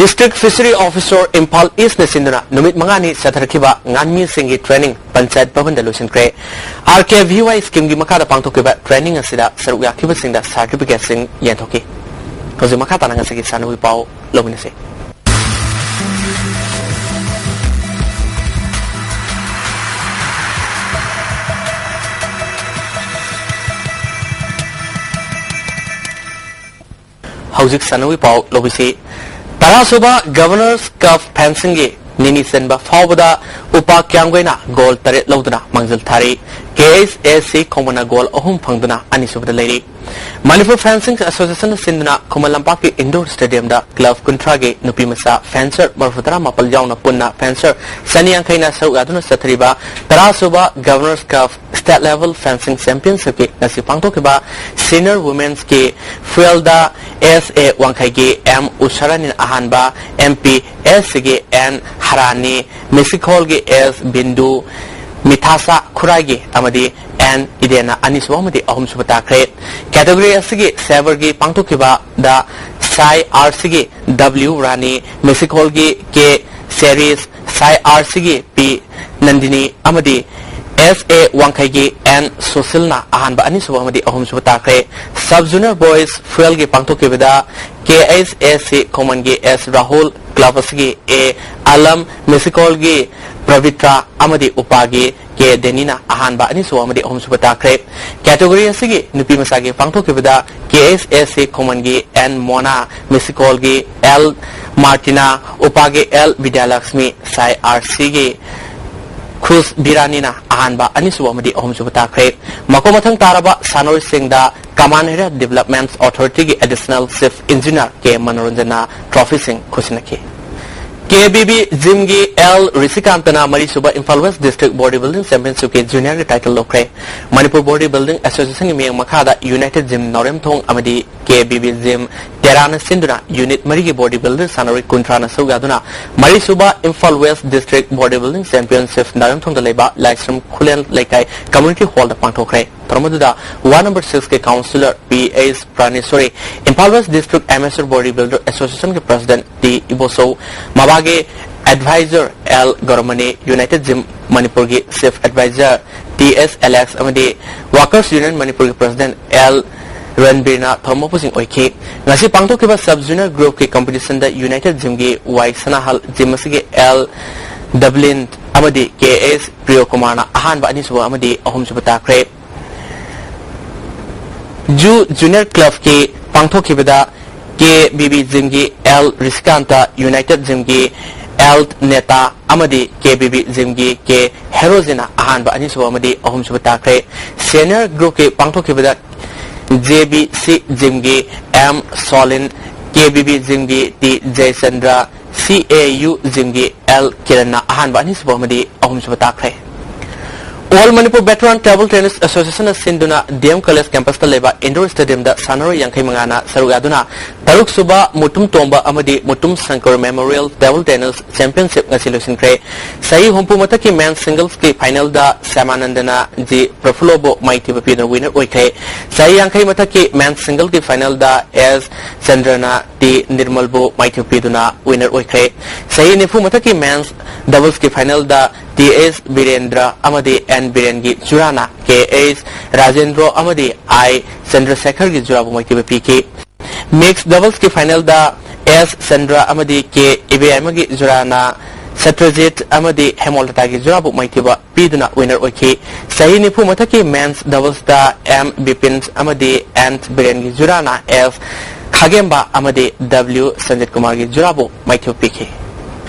District Fishery Officer ꯏꯝꯐꯥꯜ Eastꯅ ꯁꯤꯟꯗꯨꯅ ꯅꯨꯃꯤꯠ ꯃꯉꯥꯅꯤ ꯆꯠꯊꯔꯛꯈꯤꯕ ꯉꯥꯃꯤꯁꯤꯡꯒꯤ training ꯄꯟꯆꯥꯌꯠ ꯚꯕꯟꯗ ꯂꯣꯏꯁꯤꯟꯈ꯭ꯔꯦ꯫ RKVY schemeꯒꯤ ꯃꯈꯥꯗ ꯄꯥꯡꯊꯣꯛꯈꯤꯕ training ꯑꯁꯤꯗ ꯁꯔꯨꯛ ꯌꯥꯈꯤꯕꯁꯤꯡꯗ certificateꯁꯤꯡ ꯌꯦꯟꯊꯣꯛꯈꯤ꯫ ꯍꯧꯖꯤꯛ ꯃꯈꯥ ꯇꯥꯅ ꯉꯁꯤꯒꯤ ꯁꯥꯟꯅꯕꯒꯤ ꯄꯥꯎ ꯂꯧꯃꯤꯟꯅꯁꯤ꯫ ꯍꯧꯖꯤꯛ ꯁꯥꯟꯅꯕꯒꯤ ꯄꯥꯎ ꯂꯧꯕꯤꯁꯤ꯫ ꯇꯔꯥꯁꯨꯕ Governors Cup fencingꯒꯤ ꯅꯤꯅꯤ ꯆꯟꯕ ꯐꯥꯎꯕꯗ ꯎꯄꯥ ꯀ꯭ꯌꯥꯝꯒꯩꯅ ꯒꯣꯜ ꯇꯔꯦꯠ ꯂꯧꯗꯨꯅ ꯃꯥꯡꯖꯤꯜ ꯊꯥꯔꯤ꯫ KHAC ꯈꯣꯡꯕꯅ ꯒꯣꯜ ꯑꯍꯨꯝ ꯐꯪꯗꯨꯅ ꯑꯅꯤꯁꯨꯕꯗ ꯂꯩꯔꯤ꯫ ꯃꯅꯤꯄꯨꯔ Fencing Associationꯅ ꯁꯤꯟꯗꯨꯅ ꯈꯨꯃꯟ ꯂꯝꯄꯥꯛꯀꯤ indoor stadiumꯗ club ꯀꯨꯟꯊ꯭ꯔꯥꯒꯤ ꯅꯨꯄꯤ ꯃꯆꯥ fencer ꯃꯔꯤꯐꯨꯇꯔꯥ ꯃꯥꯄꯜ ꯌꯥꯎꯅ ꯄꯨꯟꯅ fencer ꯆꯅꯤ ꯌꯥꯡꯈꯩꯅ ꯁꯔꯨꯛ ꯌꯥꯗꯨꯅ ꯆꯠꯊꯔꯤꯕ ꯇꯔꯥꯁꯨꯕ Governors Cup State Level Fencing Championshipꯀꯤ ꯉꯁꯤ ꯄꯥꯡꯊꯣꯛꯈꯤꯕ Senior Women'sꯀꯤ fielꯗ S A ꯋꯥꯡꯈꯩꯒꯤ M ꯎꯁꯥꯔꯥꯅꯤꯅ ꯑꯍꯥꯟꯕ, M P S Cꯒꯤ N ꯍꯔꯥꯅꯤ, ꯃꯤꯁꯤꯈꯣꯜꯒꯤ S Bindu, ꯃꯤꯊꯥꯁꯥ ꯈꯨꯔꯥꯏꯒꯤ ꯑꯃꯗꯤ N ꯏꯗꯦꯟꯅ ꯑꯅꯤꯁꯨꯕ ꯑꯃꯗꯤ ꯑꯍꯨꯝꯁꯨꯕ ꯇꯥꯈ꯭ꯔꯦ꯫ Category ꯑꯁꯤꯒꯤ silverꯒꯤ ꯄꯥꯡꯊꯣꯛꯈꯤꯕꯗ Sai R Cꯒꯤ W ꯔꯥꯅꯤ, ꯃꯤꯁꯤꯈꯣꯜꯒꯤ K series, Sai R Cꯒꯤ P Nandini ꯑꯃꯗꯤ S A ꯋꯥꯡꯈꯩꯒꯤ N ꯁꯨꯁꯤꯜꯅ ꯑꯍꯥꯟꯕ, ꯑꯅꯤꯁꯨꯕ ꯑꯃꯗꯤ ꯑꯍꯨꯝꯁꯨꯕ ꯇꯥꯈ꯭ꯔꯦ꯫ Sub Junior Boys fielꯒꯤ ꯄꯥꯡꯊꯣꯛꯈꯤꯕꯗ KHAC ꯈꯣꯡꯃꯟꯒꯤ S Rahul, club ꯑꯁꯤꯒꯤ A ꯑꯂꯝ, ꯃꯤꯁꯤꯈꯣꯜꯒꯤ ꯄ꯭ꯔꯕꯤꯇ꯭ꯔꯥ ꯑꯃꯗꯤ ꯎꯄꯥꯒꯤ K ꯗꯦꯅꯤꯅ ꯑꯍꯥꯟꯕ, ꯑꯅꯤꯁꯨꯕ ꯑꯃꯗꯤ ꯑꯍꯨꯝꯁꯨꯕ ꯇꯥꯈ꯭ꯔꯦ꯫ Category ꯑꯁꯤꯒꯤ ꯅꯨꯄꯤ ꯃꯆꯥꯒꯤ ꯄꯥꯡꯊꯣꯛꯈꯤꯕꯗ KHAC ꯈꯣꯡꯃꯟꯒꯤ N ꯃꯣꯅꯥ, ꯃꯤꯁꯤꯈꯣꯜꯒꯤ L ꯃꯥꯔꯇꯤꯅꯥ, ꯎꯄꯥꯒꯤ L ꯕꯤꯗ꯭ꯌꯥꯂꯛꯁꯃꯤ, Sai R Cꯒꯤ ꯈ꯭ꯔꯨꯁ ꯕꯤꯔꯥꯅꯤꯅ ꯑꯍꯥꯟꯕ, ꯑꯅꯤꯁꯨꯕ ꯑꯃꯗꯤ ꯑꯍꯨꯝꯁꯨꯕ ꯇꯥꯈ꯭ꯔꯦ꯫ ꯃꯈꯣꯡ ꯃꯊꯪ ꯇꯥꯔꯕ ꯁꯥꯟꯅꯔꯣꯏꯁꯤꯡꯗ Kaman Area Development Authorityꯒꯤ Additional Chief Engineer K ꯃꯅꯣꯔꯟꯖꯟꯅ trophyꯁꯤꯡ ꯈꯨꯠꯁꯤꯟꯅꯈꯤ꯫ KBB Gymꯒꯤ L ꯔꯤꯁꯤꯀꯥꯟꯇꯅ ꯃꯔꯤꯁꯨꯕ Imphal West District Body Building Championshipꯀꯤ juniorꯒꯤ title ꯂꯧꯈ꯭ꯔꯦ꯫ ꯃꯅꯤꯄꯨꯔ Body Building Associationꯒꯤ ꯃꯤꯠꯌꯦꯡ ꯃꯈꯥꯗ United Gym ꯅꯥꯎꯔꯦꯝꯊꯣꯡ ꯑꯃꯗꯤ KBB Gym ꯇꯦꯔꯥꯅ ꯁꯤꯟꯗꯨꯅ unit ꯃꯔꯤꯒꯤ body builder ꯁꯥꯟꯅꯔꯣꯏ ꯀꯨꯟꯊ꯭ꯔꯥꯅ ꯁꯔꯨꯛ ꯌꯥꯗꯨꯅ ꯃꯔꯤꯁꯨꯕ Imphal West District Body Building Championship ꯅꯥꯎꯔꯦꯝꯊꯣꯡꯗ ꯂꯩꯕ ꯂꯥꯏꯁ꯭ꯔꯝ ꯈꯨꯂꯦꯟ ꯂꯩꯀꯥꯏ community hallꯗ ꯄꯥꯡꯊꯣꯛꯈ꯭ꯔꯦ꯫ ꯊꯧꯔꯝ ꯑꯗꯨꯗ ward number sixꯀꯤ councillor P H ꯄ꯭ꯔꯥꯅꯦꯁꯣꯔꯤ, Imphal West District Amateur Body Builder Associationꯒꯤ president T Ibochou, ꯃꯕꯥꯒꯤ advisor L ꯒꯧꯔꯃꯅꯤ, United Gym ꯃꯅꯤꯄꯨꯔꯒꯤ chief advisor T S Alex ꯑꯃꯗꯤ Workers Union ꯃꯅꯤꯄꯨꯔꯒꯤ president L ꯔꯟꯕꯤꯔꯅ ꯊꯧꯔꯝ ꯃꯄꯨꯁꯤꯡ ꯑꯣꯏꯈꯤ꯫ ꯉꯁꯤ ꯄꯥꯡꯊꯣꯛꯈꯤꯕ sub junior groupꯀꯤ competitionꯗ United Gymꯒꯤ ꯋꯥꯏ ꯁꯅꯥꯍꯜ, gym ꯑꯁꯤꯒꯤ L ꯗꯕ꯭ꯂꯤꯟ ꯑꯃꯗꯤ K H ꯄ꯭ꯔꯤꯌꯣꯀꯨꯃꯥꯔꯅ ꯑꯍꯥꯟꯕ, ꯑꯅꯤꯁꯨꯕ ꯑꯃꯗꯤ ꯑꯍꯨꯝꯁꯨꯕ ꯇꯥꯈ꯭ꯔꯦ꯫ ꯖꯨ Junior Clubꯀꯤ ꯄꯥꯡꯊꯣꯛꯈꯤꯕꯗ ꯀꯦ ꯕꯤ ꯕꯤ ꯖꯤꯝꯒꯤ ꯑꯦꯜ ꯔꯤꯁꯤꯀꯥꯟꯇ, ꯌꯨꯅꯥꯏꯇꯦꯗ ꯖꯤꯝꯒꯤ ꯑꯦꯜ ꯅꯦꯇꯥ ꯑꯃꯗꯤ ꯀꯦ ꯕꯤ ꯕꯤ ꯖꯤꯝꯒꯤ ꯀꯦ ꯍꯦꯔꯣꯖꯤꯅ ꯑꯍꯥꯟꯕ, ꯑꯅꯤꯁꯨꯕ ꯑꯃꯗꯤ ꯑꯍꯨꯝꯁꯨꯕ ꯇꯥꯈ꯭ꯔꯦ꯫ ꯁꯦꯅꯤꯌꯔ ꯒ꯭ꯔꯨꯞꯀꯤ ꯄꯥꯡꯊꯣꯛꯈꯤꯕꯗ ꯖꯦ ꯕꯤ ꯁꯤ ꯖꯤꯝꯒꯤ M Solin, K B B ꯖꯤꯝꯒꯤ T Jayachandra, C A U ꯖꯤꯝꯒꯤ L ꯀꯤꯔꯟꯅ ꯑꯍꯥꯟꯕ, ꯑꯅꯤꯁꯨꯕ ꯑꯃꯗꯤ ꯑꯍꯨꯝꯁꯨꯕ ꯇꯥꯈ꯭ꯔꯦ꯫ All Manipur Veteran Table Tennis Association ꯅ ꯁꯤꯟꯗꯨꯅ ꯗꯤ ꯑꯦꯝ ꯀꯣꯂꯦꯖ ꯀꯦꯝꯄꯁꯇ ꯂꯩꯕ ꯏꯟꯗꯣꯔ ꯁ꯭ꯇꯦꯗꯤꯌꯝꯗ ꯁꯥꯟꯅꯔꯣꯏ ꯌꯥꯡꯈꯩ ꯃꯉꯥꯅ ꯁꯔꯨꯛ ꯌꯥꯗꯨꯅ ꯇꯔꯨꯛꯁꯨꯕ ꯃꯨꯇꯨꯝ ꯇꯣꯝꯕ ꯑꯃꯗꯤ Mutum Shankar memorial table tennis championship ꯉꯁꯤ ꯂꯣꯏꯁꯤꯟꯈ꯭ꯔꯦ꯫ ꯆꯍꯤ ꯍꯨꯝꯐꯨ ꯃꯊꯛꯀꯤ ꯃꯦꯟ ꯁꯤꯡꯒꯜꯁꯀꯤ ꯐꯥꯏꯅꯦꯜꯗ ꯁ꯭ꯌꯥꯃꯥꯅꯟꯗꯅ ꯖꯤ ꯄ꯭ꯔꯐꯨꯜꯂꯣꯕꯨ ꯃꯥꯏꯊꯤꯕ ꯄꯤꯗꯨꯅ ꯋꯤꯅꯔ ꯑꯣꯏꯈ꯭ꯔꯦ꯫ ꯆꯍꯤ ꯌꯥꯡꯈꯩ ꯃꯊꯛꯀꯤ ꯃꯦꯟ ꯁꯤꯡꯒꯜꯒꯤ ꯐꯥꯏꯅꯦꯜꯗ ꯑꯦꯁ ꯆꯟꯗ꯭ꯔꯅ ꯇꯤ ꯅꯤꯔꯃꯜꯕꯨ ꯃꯥꯏꯊꯤꯕ ꯄꯤꯗꯨꯅ ꯋꯤꯅꯔ ꯑꯣꯏꯈ꯭ꯔꯦ꯫ ꯆꯍꯤ ꯅꯤꯐꯨ ꯃꯊꯛꯀꯤ ꯃꯦꯟ ꯗꯕꯜꯁꯀꯤ ꯐꯥꯏꯅꯦꯜꯗ ꯇꯤ ꯑꯦꯁ ꯕꯤꯔꯦꯟꯗ꯭ꯔ ꯑꯃꯗꯤ ꯑꯦꯟ ꯕꯤꯔꯦꯟꯒꯤ ꯖꯨꯔꯥꯅ ꯀꯦ ꯑꯦꯁ ꯔꯥꯖꯦꯟꯗ꯭ꯔꯣ ꯑꯃꯗꯤ ꯑꯥꯏ ꯆꯟꯗ꯭ꯔꯁꯦꯈꯔꯒꯤ ꯖꯨꯔꯥꯕꯨ ꯃꯥꯏꯊꯤꯕ ꯄꯤꯈꯤ꯫ ꯃꯤꯛꯁ ꯗꯕꯜꯁꯀꯤ ꯐꯥꯏꯅꯦꯜꯗ ꯑꯦꯁ ꯆꯟꯗ꯭ꯔ ꯑꯃꯗꯤ ꯀꯦ ꯏꯕꯦꯌꯥꯏꯃꯒꯤ ꯖꯨꯔꯥꯅ ꯁꯇ꯭ꯔꯖꯤꯠ ꯑꯃꯗꯤ ꯍꯦꯃꯣꯂꯇꯥꯒꯤ ꯖꯨꯔꯥꯕꯨ ꯃꯥꯏꯊꯤꯕ ꯄꯤꯗꯨꯅ ꯋꯤꯅꯔ ꯑꯣꯏꯈꯤ꯫ ꯆꯍꯤ ꯅꯤꯐꯨ ꯃꯊꯛꯀꯤ ꯃꯦꯟꯁ ꯗꯕꯜꯁꯇ ꯑꯦꯝ ꯕꯤꯄꯤꯟ ꯑꯃꯗꯤ ꯑꯦꯟ ꯕꯤꯔꯦꯟꯒꯤ ꯖꯨꯔꯥꯅ ꯑꯦꯁ ꯈꯥꯒꯦꯝꯕ ꯑꯃꯗꯤ ꯗꯕ꯭ꯂꯤꯎ ꯁꯟꯖꯤꯠ ꯀꯨꯃꯥꯔꯒꯤ ꯖꯨꯔꯥꯕꯨ ꯃꯥꯏꯊꯤꯕ ꯄꯤꯈꯤ꯫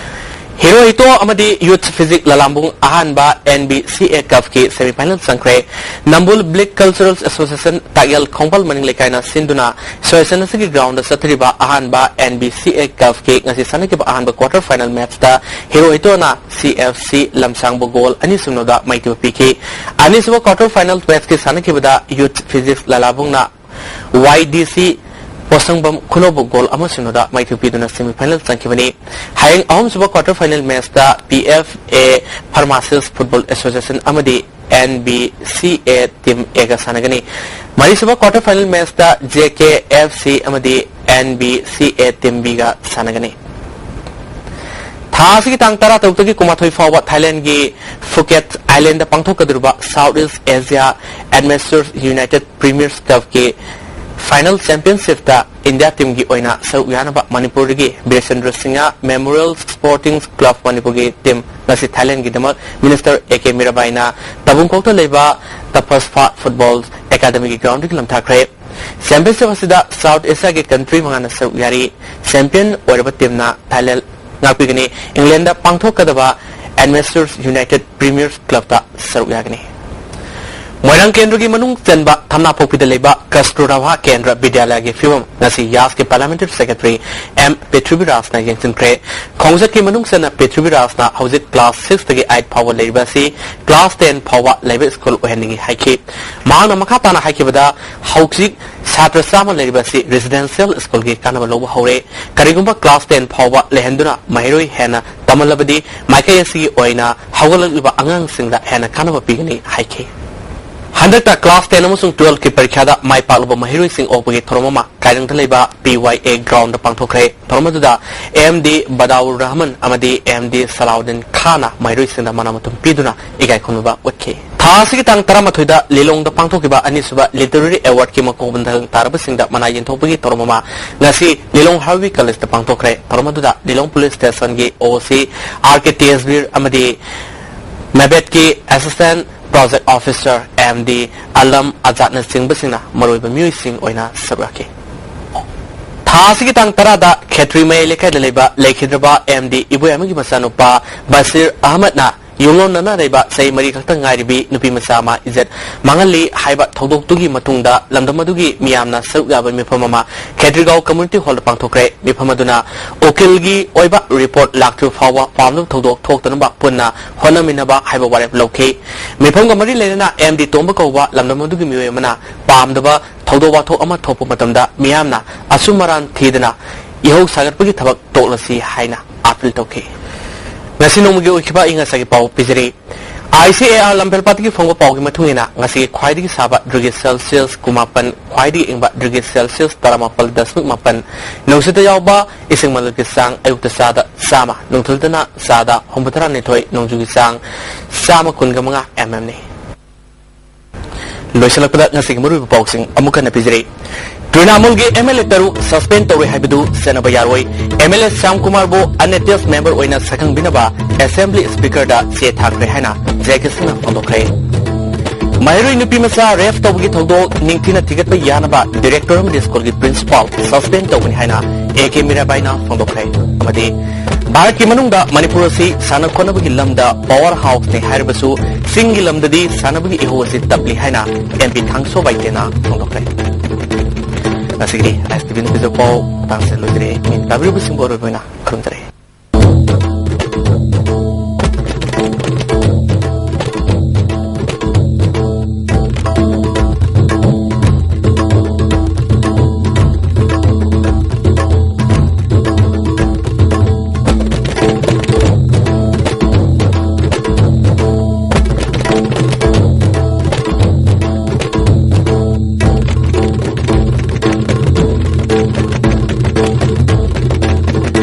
ꯍꯤꯔꯣ ꯍꯤꯇꯣ ꯑꯃꯗꯤ ꯌꯨꯠ ꯐꯤꯖꯤꯛ ꯂꯂꯥꯝꯕꯨꯡ ꯑꯍꯥꯟꯕ ꯑꯦꯟ ꯕꯤ ꯁꯤ ꯑꯦ ꯀꯞꯀꯤ ꯁꯦꯃꯤꯐꯥꯏꯅꯦꯜ ꯆꯪꯈ꯭ꯔꯦ꯫ ꯅꯝꯕꯨꯜ ꯕ꯭ꯂꯤꯛ ꯀꯜꯆꯔꯦꯜ ꯑꯦꯁꯣꯁꯤꯌꯦꯁꯟ ꯇꯥꯛꯌꯦꯜ ꯈꯣꯡꯕꯥꯜ ꯃꯅꯤꯡ ꯂꯩꯀꯥꯏꯅ ꯁꯤꯟꯗꯨꯅ ꯑꯦꯁꯣꯁꯤꯌꯦꯁꯟ ꯑꯁꯤꯒꯤ ꯒ꯭ꯔꯥꯎꯟꯗ ꯆꯠꯊꯔꯤꯕ ꯑꯍꯥꯟꯕ ꯑꯦꯟ ꯕꯤ ꯁꯤ ꯑꯦ ꯀꯞꯀꯤ ꯉꯁꯤ ꯁꯥꯟꯅꯈꯤꯕ ꯑꯍꯥꯟꯕ ꯀ꯭ꯋꯥꯇꯔ ꯐꯥꯏꯅꯦꯜ ꯃꯦꯠꯆꯇ ꯍꯤꯔꯣ ꯍꯤꯇꯣꯅ ꯁꯤ ꯑꯦꯐ ꯁꯤ ꯂꯝꯁꯥꯡꯕꯨ ꯒꯣꯜ ꯑꯅꯤ ꯁꯨꯞꯅꯗ ꯃꯥꯏꯊꯤꯕ ꯄꯤꯈꯤ꯫ ꯑꯅꯤꯁꯨꯕ ꯀ꯭ꯋꯥꯇꯔ ꯐꯥꯏꯅꯦꯜ ꯃꯦꯠꯆꯀꯤ ꯁꯥꯟꯅꯈꯤꯕꯗ ꯌꯨꯠ ꯐꯤꯖꯤꯛꯁ ꯂꯂꯥꯕꯨꯡꯅ ꯋꯥꯏ ꯗꯤ ꯁꯤ ꯄꯣꯁꯪꯕꯝ ꯈꯨꯅꯧꯕꯨ ꯒꯣꯜ ꯑꯃ ꯁꯨꯞꯅꯗ ꯃꯥꯏꯊꯤꯕ ꯄꯤꯗꯨꯅ ꯁꯦꯃꯤꯐꯥꯏꯅꯦꯜ ꯆꯪꯈꯤꯕꯅꯤ꯫ ꯍꯌꯦꯡ ꯑꯍꯨꯝꯁꯨꯕ ꯀ꯭ꯋꯥꯇꯔ ꯐꯥꯏꯅꯦꯜ ꯃꯦꯠꯆꯇ ꯄꯤ ꯑꯦꯐ ꯑꯦ ꯐꯥꯔꯃꯥꯁꯤꯁ ꯐꯨꯠꯕꯣꯜ ꯑꯦꯁꯣꯁꯤꯌꯦꯁꯟ ꯑꯃꯗꯤ N B C A team ꯑꯦꯒ ꯁꯥꯟꯅꯒꯅꯤ꯫ ꯃꯔꯤꯁꯨꯕ ꯀ꯭ꯋꯥꯇꯔ ꯐꯥꯏꯅꯦꯜ ꯃꯦꯠꯆꯇ ꯖꯦ ꯀꯦ ꯑꯦꯐ ꯁꯤ ꯑꯃꯗꯤ N B C A team big ꯁꯥꯟꯅꯒꯅꯤ꯫ ꯊꯥ ꯑꯁꯤꯒꯤ ꯇꯥꯡ ꯇꯔꯥꯇꯔꯨꯛꯇꯒꯤ ꯀꯨꯟꯃꯥꯊꯣꯏ ꯐꯥꯎꯕ ꯊꯥꯏꯂꯦꯟꯒꯤ ꯐꯨꯀꯦꯠ ꯑꯥꯏꯂꯦꯟꯗ ꯄꯥꯡꯊꯣꯛꯀꯗꯧꯔꯤꯕ ꯁꯥꯎꯠ ꯏꯁ ꯑꯦꯁꯤꯌꯥ ꯑꯦꯗꯃꯤꯁꯇꯔ ꯌꯨꯅꯥꯏꯇꯦꯗ ꯄ꯭ꯔꯤꯃꯤꯌꯔꯁ ꯀꯞꯀꯤ ꯐꯥꯏꯅꯦꯜ ꯆꯦꯝꯄꯤꯌꯟꯁꯤꯞꯇ ꯏꯟꯗꯤꯌꯥ ꯇꯤꯝꯒꯤ ꯑꯣꯏꯅ ꯁꯔꯨꯛ ꯌꯥꯅꯕ ꯃꯅꯤꯄꯨꯔꯗꯒꯤ ꯕꯤꯔꯦꯁꯦꯟꯗ꯭ꯔ ꯁꯤꯡꯍ ꯃꯦꯃꯣꯔꯤꯌꯦꯜ ꯁ꯭ꯄꯣꯔꯇꯤꯡ ꯀ꯭ꯂꯕ ꯃꯅꯤꯄꯨꯔꯒꯤ ꯇꯤꯝ ꯉꯁꯤ ꯊꯥꯏꯂꯦꯟꯒꯤꯗꯃꯛ ꯃꯤꯅꯤꯁꯇꯔ ꯑꯦ ꯀꯦ ꯃꯤꯔꯥꯕꯥꯏꯅ ꯇꯥꯕꯨꯡꯈꯣꯛꯇ ꯂꯩꯕ ꯇꯄꯁꯐꯥ ꯐꯨꯠꯕꯣꯜ ꯑꯦꯀꯥꯗꯃꯤꯒꯤ ꯒ꯭ꯔꯥꯎꯟꯗꯒꯤ ꯂꯝꯊꯥꯈ꯭ꯔꯦ꯫ ꯆꯦꯝꯄꯤꯌꯟꯁꯤꯞ ꯑꯁꯤꯗ ꯁꯥꯎꯠ ꯑꯦꯁꯤꯌꯥꯒꯤ ꯀꯟꯇ꯭ꯔꯤ ꯃꯉꯥꯅ ꯁꯔꯨꯛ ꯌꯥꯔꯤ꯫ ꯆꯦꯝꯄꯤꯌꯟ ꯑꯣꯏꯔꯕ ꯇꯤꯝꯅ ꯐꯥꯏꯅꯦꯜ ꯉꯥꯛꯄꯤꯒꯅꯤ꯫ ꯏꯪꯂꯦꯟꯗ ꯄꯥꯡꯊꯣꯛꯀꯗꯕ ꯑꯦꯟꯃꯦꯁꯇꯔꯁ ꯌꯨꯅꯥꯏꯇꯦꯗ ꯄ꯭ꯔꯤꯃꯤꯌꯔꯁ ꯀ꯭ꯂꯕꯇ ꯁꯔꯨꯛ ꯌꯥꯒꯅꯤ꯫ ꯃꯣꯏꯔꯥꯡ ꯀꯦꯟꯗ꯭ꯔꯒꯤ ꯃꯅꯨꯡ ꯆꯟꯕ ꯊꯝꯅꯥꯄꯣꯛꯄꯤꯗ ꯂꯩꯕ ꯀꯁꯇꯨꯔꯕꯥ ꯀꯦꯟꯗ꯭ꯔ ꯕꯤꯗ꯭ꯌꯥꯂꯌꯒꯤ ꯐꯤꯕꯝ ꯉꯁꯤ ꯌꯥꯁꯀꯤ ꯄꯥꯔꯂꯤꯌꯥꯃꯦꯟꯇꯔꯤ ꯁꯦꯀ꯭ꯔꯦꯇꯔꯤ ꯑꯦꯝ ꯄ꯭ꯔꯤꯊꯤꯕꯤꯔꯥꯖꯅ ꯌꯦꯡꯁꯤꯟꯈ꯭ꯔꯦ꯫ ꯈꯣꯡꯆꯠꯀꯤ ꯃꯅꯨꯡ ꯆꯟꯅ ꯄ꯭ꯔꯤꯊꯤꯕꯤꯔꯥꯖꯅ ꯍꯧꯖꯤꯛ ꯀ꯭ꯂꯥꯁ ꯁꯤꯛꯁꯇꯒꯤ ꯑꯩꯠ ꯐꯥꯎꯕ ꯂꯩꯔꯤꯕ ꯑꯁꯤ ꯀ꯭ꯂꯥꯁ ꯇꯦꯟ ꯐꯥꯎꯕ ꯂꯩꯕ ꯁ꯭ꯀꯨꯜ ꯑꯣꯏꯍꯟꯅꯤꯡꯏ ꯍꯥꯏꯈꯤ꯫ ꯃꯍꯥꯛꯅ ꯃꯈꯥ ꯇꯥꯅ ꯍꯥꯏꯈꯤꯕꯗ, ꯍꯧꯖꯤꯛ ꯁꯥꯇ꯭ꯔ ꯆꯥꯝꯃ ꯂꯩꯔꯤꯕ ꯑꯁꯤ ꯔꯦꯁꯤꯗꯦꯟꯁꯤꯌꯦꯜ ꯁ꯭ꯀꯨꯜꯒꯤ ꯀꯥꯟꯅꯕ ꯂꯧꯕ ꯍꯧꯔꯦ꯫ ꯀꯔꯤꯒꯨꯝꯕ ꯀ꯭ꯂꯥꯁ ꯇꯦꯟ ꯐꯥꯎꯕ ꯂꯩꯍꯟꯗꯨꯅ ꯃꯍꯩꯔꯣꯏ ꯍꯦꯟꯅ ꯇꯝꯍꯜꯂꯕꯗꯤ ꯃꯥꯏꯀꯩ ꯑꯁꯤꯒꯤ ꯑꯣꯏꯅ ꯍꯧꯒꯠꯂꯛꯂꯤꯕ ꯑꯉꯥꯡꯁꯤꯡꯗ ꯍꯦꯟꯅ ꯀꯥꯟꯅꯕ ꯄꯤꯒꯅꯤ ꯍꯥꯏꯈꯤ꯫ ꯍꯟꯗꯛꯇ ꯀ꯭ꯂꯥꯁ ꯇꯦꯟ ꯑꯃꯁꯨꯡ ꯇꯨꯋꯦꯜꯐꯀꯤ ꯄꯔꯤꯈ꯭ꯌꯥꯗ ꯃꯥꯏ ꯄꯥꯛꯂꯕ ꯃꯍꯩꯔꯣꯏꯁꯤꯡ ꯑꯣꯛꯄꯒꯤ ꯊꯧꯔꯝ ꯑꯃ ꯀꯥꯏꯔꯪꯗ ꯂꯩꯕ ꯄꯤ ꯋꯥꯏ ꯑꯦ ꯒ꯭ꯔꯥꯎꯟꯗ ꯄꯥꯡꯊꯣꯛꯈ꯭ꯔꯦ꯫ ꯊꯧꯔꯝ ꯑꯗꯨꯗ ꯑꯦꯝ ꯗꯤ ꯕꯗꯥꯎꯔ ꯔꯍꯃꯟ ꯑꯃꯗꯤ ꯑꯦꯝ ꯗꯤ ꯁꯂꯥꯎꯗꯤꯟ ꯈꯥꯟꯅ ꯃꯍꯩꯔꯣꯏꯁꯤꯡꯗ ꯃꯅꯥ ꯃꯊꯨꯝ ꯄꯤꯗꯨꯅ ꯏꯀꯥꯏ ꯈꯨꯝꯅꯕ ꯎꯠꯈꯤ꯫ ꯊꯥ ꯑꯁꯤꯒꯤ ꯇꯥꯡ ꯇꯔꯥꯃꯥꯊꯣꯏꯗ ꯂꯤꯂꯣꯡꯗ ꯄꯥꯡꯊꯣꯛꯈꯤꯕ ꯑꯅꯤꯁꯨꯕ ꯂꯤꯇꯔꯦꯔꯤ ꯑꯦꯋꯥꯔꯗꯀꯤ ꯃꯀꯣꯛ ꯃꯊꯪ ꯇꯥꯔꯕꯁꯤꯡꯗ ꯃꯅꯥ ꯌꯦꯟꯊꯣꯛꯄꯒꯤ ꯊꯧꯔꯝ ꯑꯃ ꯉꯁꯤ ꯂꯤꯂꯣꯡ ꯍꯥꯏꯋꯦ ꯀꯣꯂꯦꯖꯇ ꯄꯥꯡꯊꯣꯛꯈ꯭ꯔꯦ꯫ ꯊꯧꯔꯝ ꯑꯗꯨꯗ ꯂꯤꯂꯣꯡ ꯄꯨꯂꯤꯁ ꯁ꯭ꯇꯦꯁꯟꯒꯤ ꯑꯣ ꯁꯤ ꯑꯥꯔ ꯀꯦ ꯇꯦꯖꯕꯤꯔ ꯑꯃꯗꯤ ꯃꯦꯕꯦꯠꯀꯤ assistant project officer M D Alam ꯑꯖꯥꯗꯅꯆꯤꯡꯕꯁꯤꯡꯅ ꯃꯔꯨꯑꯣꯏꯕ ꯃꯤꯑꯣꯏꯁꯤꯡ ꯑꯣꯏꯅ ꯁꯔꯨꯛ ꯌꯥꯈꯤ꯫ ꯊꯥ ꯑꯁꯤꯒꯤ ꯇꯥꯡ ꯇꯔꯥꯗ ꯈꯦꯇ꯭ꯔꯤ ꯃꯌꯥꯏ ꯂꯩꯀꯥꯏꯗ ꯂꯩꯕ ꯂꯩꯈꯤꯗ꯭ꯔꯕ ꯑꯦꯝ ꯗꯤ ꯏꯕꯣꯌꯥꯏꯃꯒꯤ ꯃꯆꯥꯅꯨꯄꯥ ꯕꯁꯤꯔ ꯑꯍꯃꯗꯅ ꯌꯨꯝꯂꯣꯟꯅꯅ ꯂꯩꯕ ꯆꯍꯤ ꯃꯔꯤ ꯈꯛꯇ ꯉꯥꯏꯔꯤꯕꯤ ꯅꯨꯄꯤ ꯃꯆꯥ ꯑꯃ ꯏꯖꯠ ꯃꯥꯡꯍꯜꯂꯤ ꯍꯥꯏꯕ ꯊꯧꯗꯣꯛꯇꯨꯒꯤ ꯃꯇꯨꯡꯗ ꯂꯝꯗꯝ ꯑꯗꯨꯒꯤ ꯃꯤꯌꯥꯝꯅ ꯁꯔꯨꯛ ꯌꯥꯕ ꯃꯤꯐꯝ ꯑꯃ ꯈꯦꯇ꯭ꯔꯤꯒꯥꯎ ꯀꯝꯃ꯭ꯌꯨꯅꯤꯇꯤ ꯍꯣꯜꯗ ꯄꯥꯡꯊꯣꯛꯈ꯭ꯔꯦ꯫ ꯃꯤꯐꯝ ꯑꯗꯨꯅ ꯎꯀꯤꯜꯒꯤ ꯑꯣꯏꯕ ꯔꯤꯄꯣꯔꯠ ꯂꯥꯛꯇ꯭ꯔꯤꯕ ꯐꯥꯎꯕ ꯄꯥꯝꯗꯕ ꯊꯧꯗꯣꯛ ꯊꯣꯛꯇꯅꯕ ꯄꯨꯟꯅ ꯍꯣꯠꯅꯃꯤꯟꯅꯕ ꯍꯥꯏꯕ ꯋꯥꯔꯦꯞ ꯂꯧꯈꯤ꯫ ꯃꯤꯐꯝꯒ ꯃꯔꯤ ꯂꯩꯅꯅ ꯑꯦꯝ ꯗꯤ ꯇꯣꯝꯕ ꯀꯧꯕ ꯂꯝꯗꯝ ꯑꯗꯨꯒꯤ ꯃꯤꯑꯣꯏ ꯑꯃꯅ ꯄꯥꯝꯗꯕ ꯊꯧꯗꯣꯛ ꯋꯥꯊꯣꯛ ꯑꯃ ꯊꯣꯛꯄ ꯃꯇꯝꯗ ꯃꯤꯌꯥꯝꯅ ꯑꯆꯨꯝ ꯑꯔꯥꯟ ꯊꯤꯗꯅ ꯏꯍꯧ ꯁꯥꯒꯠꯄꯒꯤ ꯊꯕꯛ ꯇꯣꯛꯂꯁꯤ ꯍꯥꯏꯅ ꯑꯥꯄꯤꯜ ꯇꯧꯈꯤ꯫ ꯉꯁꯤ ꯅꯣꯡꯃꯒꯤ ꯑꯣꯏꯈꯤꯕ ꯑꯏꯪ ꯑꯁꯥꯒꯤ ꯄꯥꯎ ꯄꯤꯖꯔꯤ꯫ ꯑꯥꯏ ꯁꯤ ꯑꯦ ꯑꯥꯔ ꯂꯝꯐꯦꯜꯄꯥꯠꯇꯒꯤ ꯐꯪꯕ ꯄꯥꯎꯒꯤ ꯃꯇꯨꯡ ꯏꯟꯅ ꯉꯁꯤꯒꯤ ꯈ꯭ꯋꯥꯏꯗꯒꯤ ꯁꯥꯕ ꯗꯤꯒ꯭ꯔꯤ ꯁꯦꯜꯁꯤꯌꯁ ꯀꯨꯟꯃꯥꯄꯟ, ꯈ꯭ꯋꯥꯏꯗꯒꯤ ꯏꯪꯕ ꯗꯤꯒ꯭ꯔꯤ ꯁꯦꯜꯁꯤꯌꯁ ꯇꯔꯥꯃꯥꯄꯜ ꯗꯁꯃꯤꯛ ꯃꯥꯄꯟ, ꯅꯨꯡꯁꯤꯠꯇ ꯌꯥꯎꯕ ꯏꯁꯤꯡ ꯃꯅꯤꯜꯒꯤ ꯆꯥꯡ ꯑꯌꯨꯛꯇ ꯆꯥꯗ ꯆꯥꯝꯃ, ꯅꯨꯡꯊꯤꯜꯗꯅ ꯆꯥꯗ ꯍꯨꯝꯐꯨꯇꯔꯥꯅꯤꯊꯣꯏ, ꯅꯣꯡꯖꯨꯒꯤ ꯆꯥꯡ ꯆꯥꯝꯃ ꯀꯨꯟꯒ ꯃꯉꯥ ꯑꯦꯝ ꯑꯦꯝꯅꯤ꯫ ꯂꯣꯏꯁꯤꯜꯂꯛꯄꯗ ꯉꯁꯤꯒꯤ ꯃꯔꯨꯑꯣꯏꯕ ꯄꯥꯎꯁꯤꯡ ꯑꯃꯨꯛ ꯍꯟꯅ ꯄꯤꯖꯔꯤ꯫ ꯇ꯭ꯔꯤꯅꯥꯃꯨꯜꯒꯤ ꯑꯦꯝ ꯑꯦꯜ ꯑꯦ ꯇꯔꯨꯛ ꯁꯁꯄꯦꯟ ꯇꯧꯔꯦ ꯍꯥꯏꯕꯗꯨ ꯆꯠꯅꯕ ꯌꯥꯔꯣꯏ꯫ ꯑꯦꯝ ꯑꯦꯜ ꯑꯦ ꯁ꯭ꯌꯥꯝ ꯀꯨꯃꯥꯔꯕꯨ ꯑꯟꯑꯦꯇꯦꯆ ꯃꯦꯝꯕꯔ ꯑꯣꯏꯅ ꯁꯛꯈꯪꯕꯤꯅꯕ ꯑꯦꯁꯦꯝꯕ꯭ꯂꯤ ꯁ꯭ꯄꯤꯀꯔꯗ ꯆꯦ ꯊꯥꯈ꯭ꯔꯦ ꯍꯥꯏꯅ ꯖꯦ ꯀꯦ ꯁꯤꯡꯅ ꯐꯣꯡꯗꯣꯛꯈ꯭ꯔꯦ꯫ ꯃꯍꯩꯔꯣꯏ ꯅꯨꯄꯤ ꯃꯆꯥ ꯔꯦꯞ ꯇꯧꯕꯒꯤ ꯊꯧꯗꯣꯛ ꯅꯤꯡꯊꯤꯅ ꯊꯤꯒꯠꯄ ꯌꯥꯅꯕ ꯗꯤꯔꯦꯛꯇꯔ ꯑꯃꯗꯤ ꯁ꯭ꯀꯨꯜꯒꯤ ꯄ꯭ꯔꯤꯟꯁꯤꯄꯥꯜ ꯁꯁꯄꯦꯟ ꯇꯧꯒꯅꯤ ꯍꯥꯏꯅ ꯑꯦ ꯀꯦ ꯃꯤꯔꯥꯕꯥꯏꯅ ꯐꯣꯡꯗꯣꯛꯈ꯭ꯔꯦ꯫ ꯑꯃꯗꯤ ꯚꯥꯔꯠꯀꯤ ꯃꯅꯨꯡꯗ ꯃꯅꯤꯄꯨꯔ ꯑꯁꯤ ꯁꯥꯟꯅ ꯈꯣꯠꯅꯕꯒꯤ ꯂꯝꯗ ꯄꯥꯋꯔ ꯍꯥꯎꯁꯅꯤ ꯍꯥꯏꯔꯕꯁꯨ ꯆꯤꯡꯒꯤ ꯂꯝꯗꯗꯤ ꯁꯥꯟꯅꯕꯒꯤ ꯏꯍꯧ ꯑꯁꯤ ꯇꯞꯂꯤ ꯍꯥꯏꯅ ꯑꯦꯝ ꯄꯤ ꯊꯥꯡꯁꯣ ꯕꯥꯏꯇꯦꯅ ꯐꯣꯡꯗꯣꯛꯈ꯭ꯔꯦ꯫ ꯉꯁꯤꯒꯤꯗꯤ ꯑꯥꯏ ꯑꯦꯁ ꯇꯤ ꯚꯤ ꯅꯨꯄꯤꯖ ꯄꯥꯎ ꯃꯇꯥꯡꯁꯤꯗ ꯂꯣꯏꯖꯔꯦ꯫ ꯃꯤ ꯇꯥꯕꯤꯔꯤꯕꯁꯤꯡꯕꯨ ꯑꯔꯣꯏꯕ ꯑꯣꯏꯅ ꯈꯨꯔꯨꯝꯖꯔꯦ꯫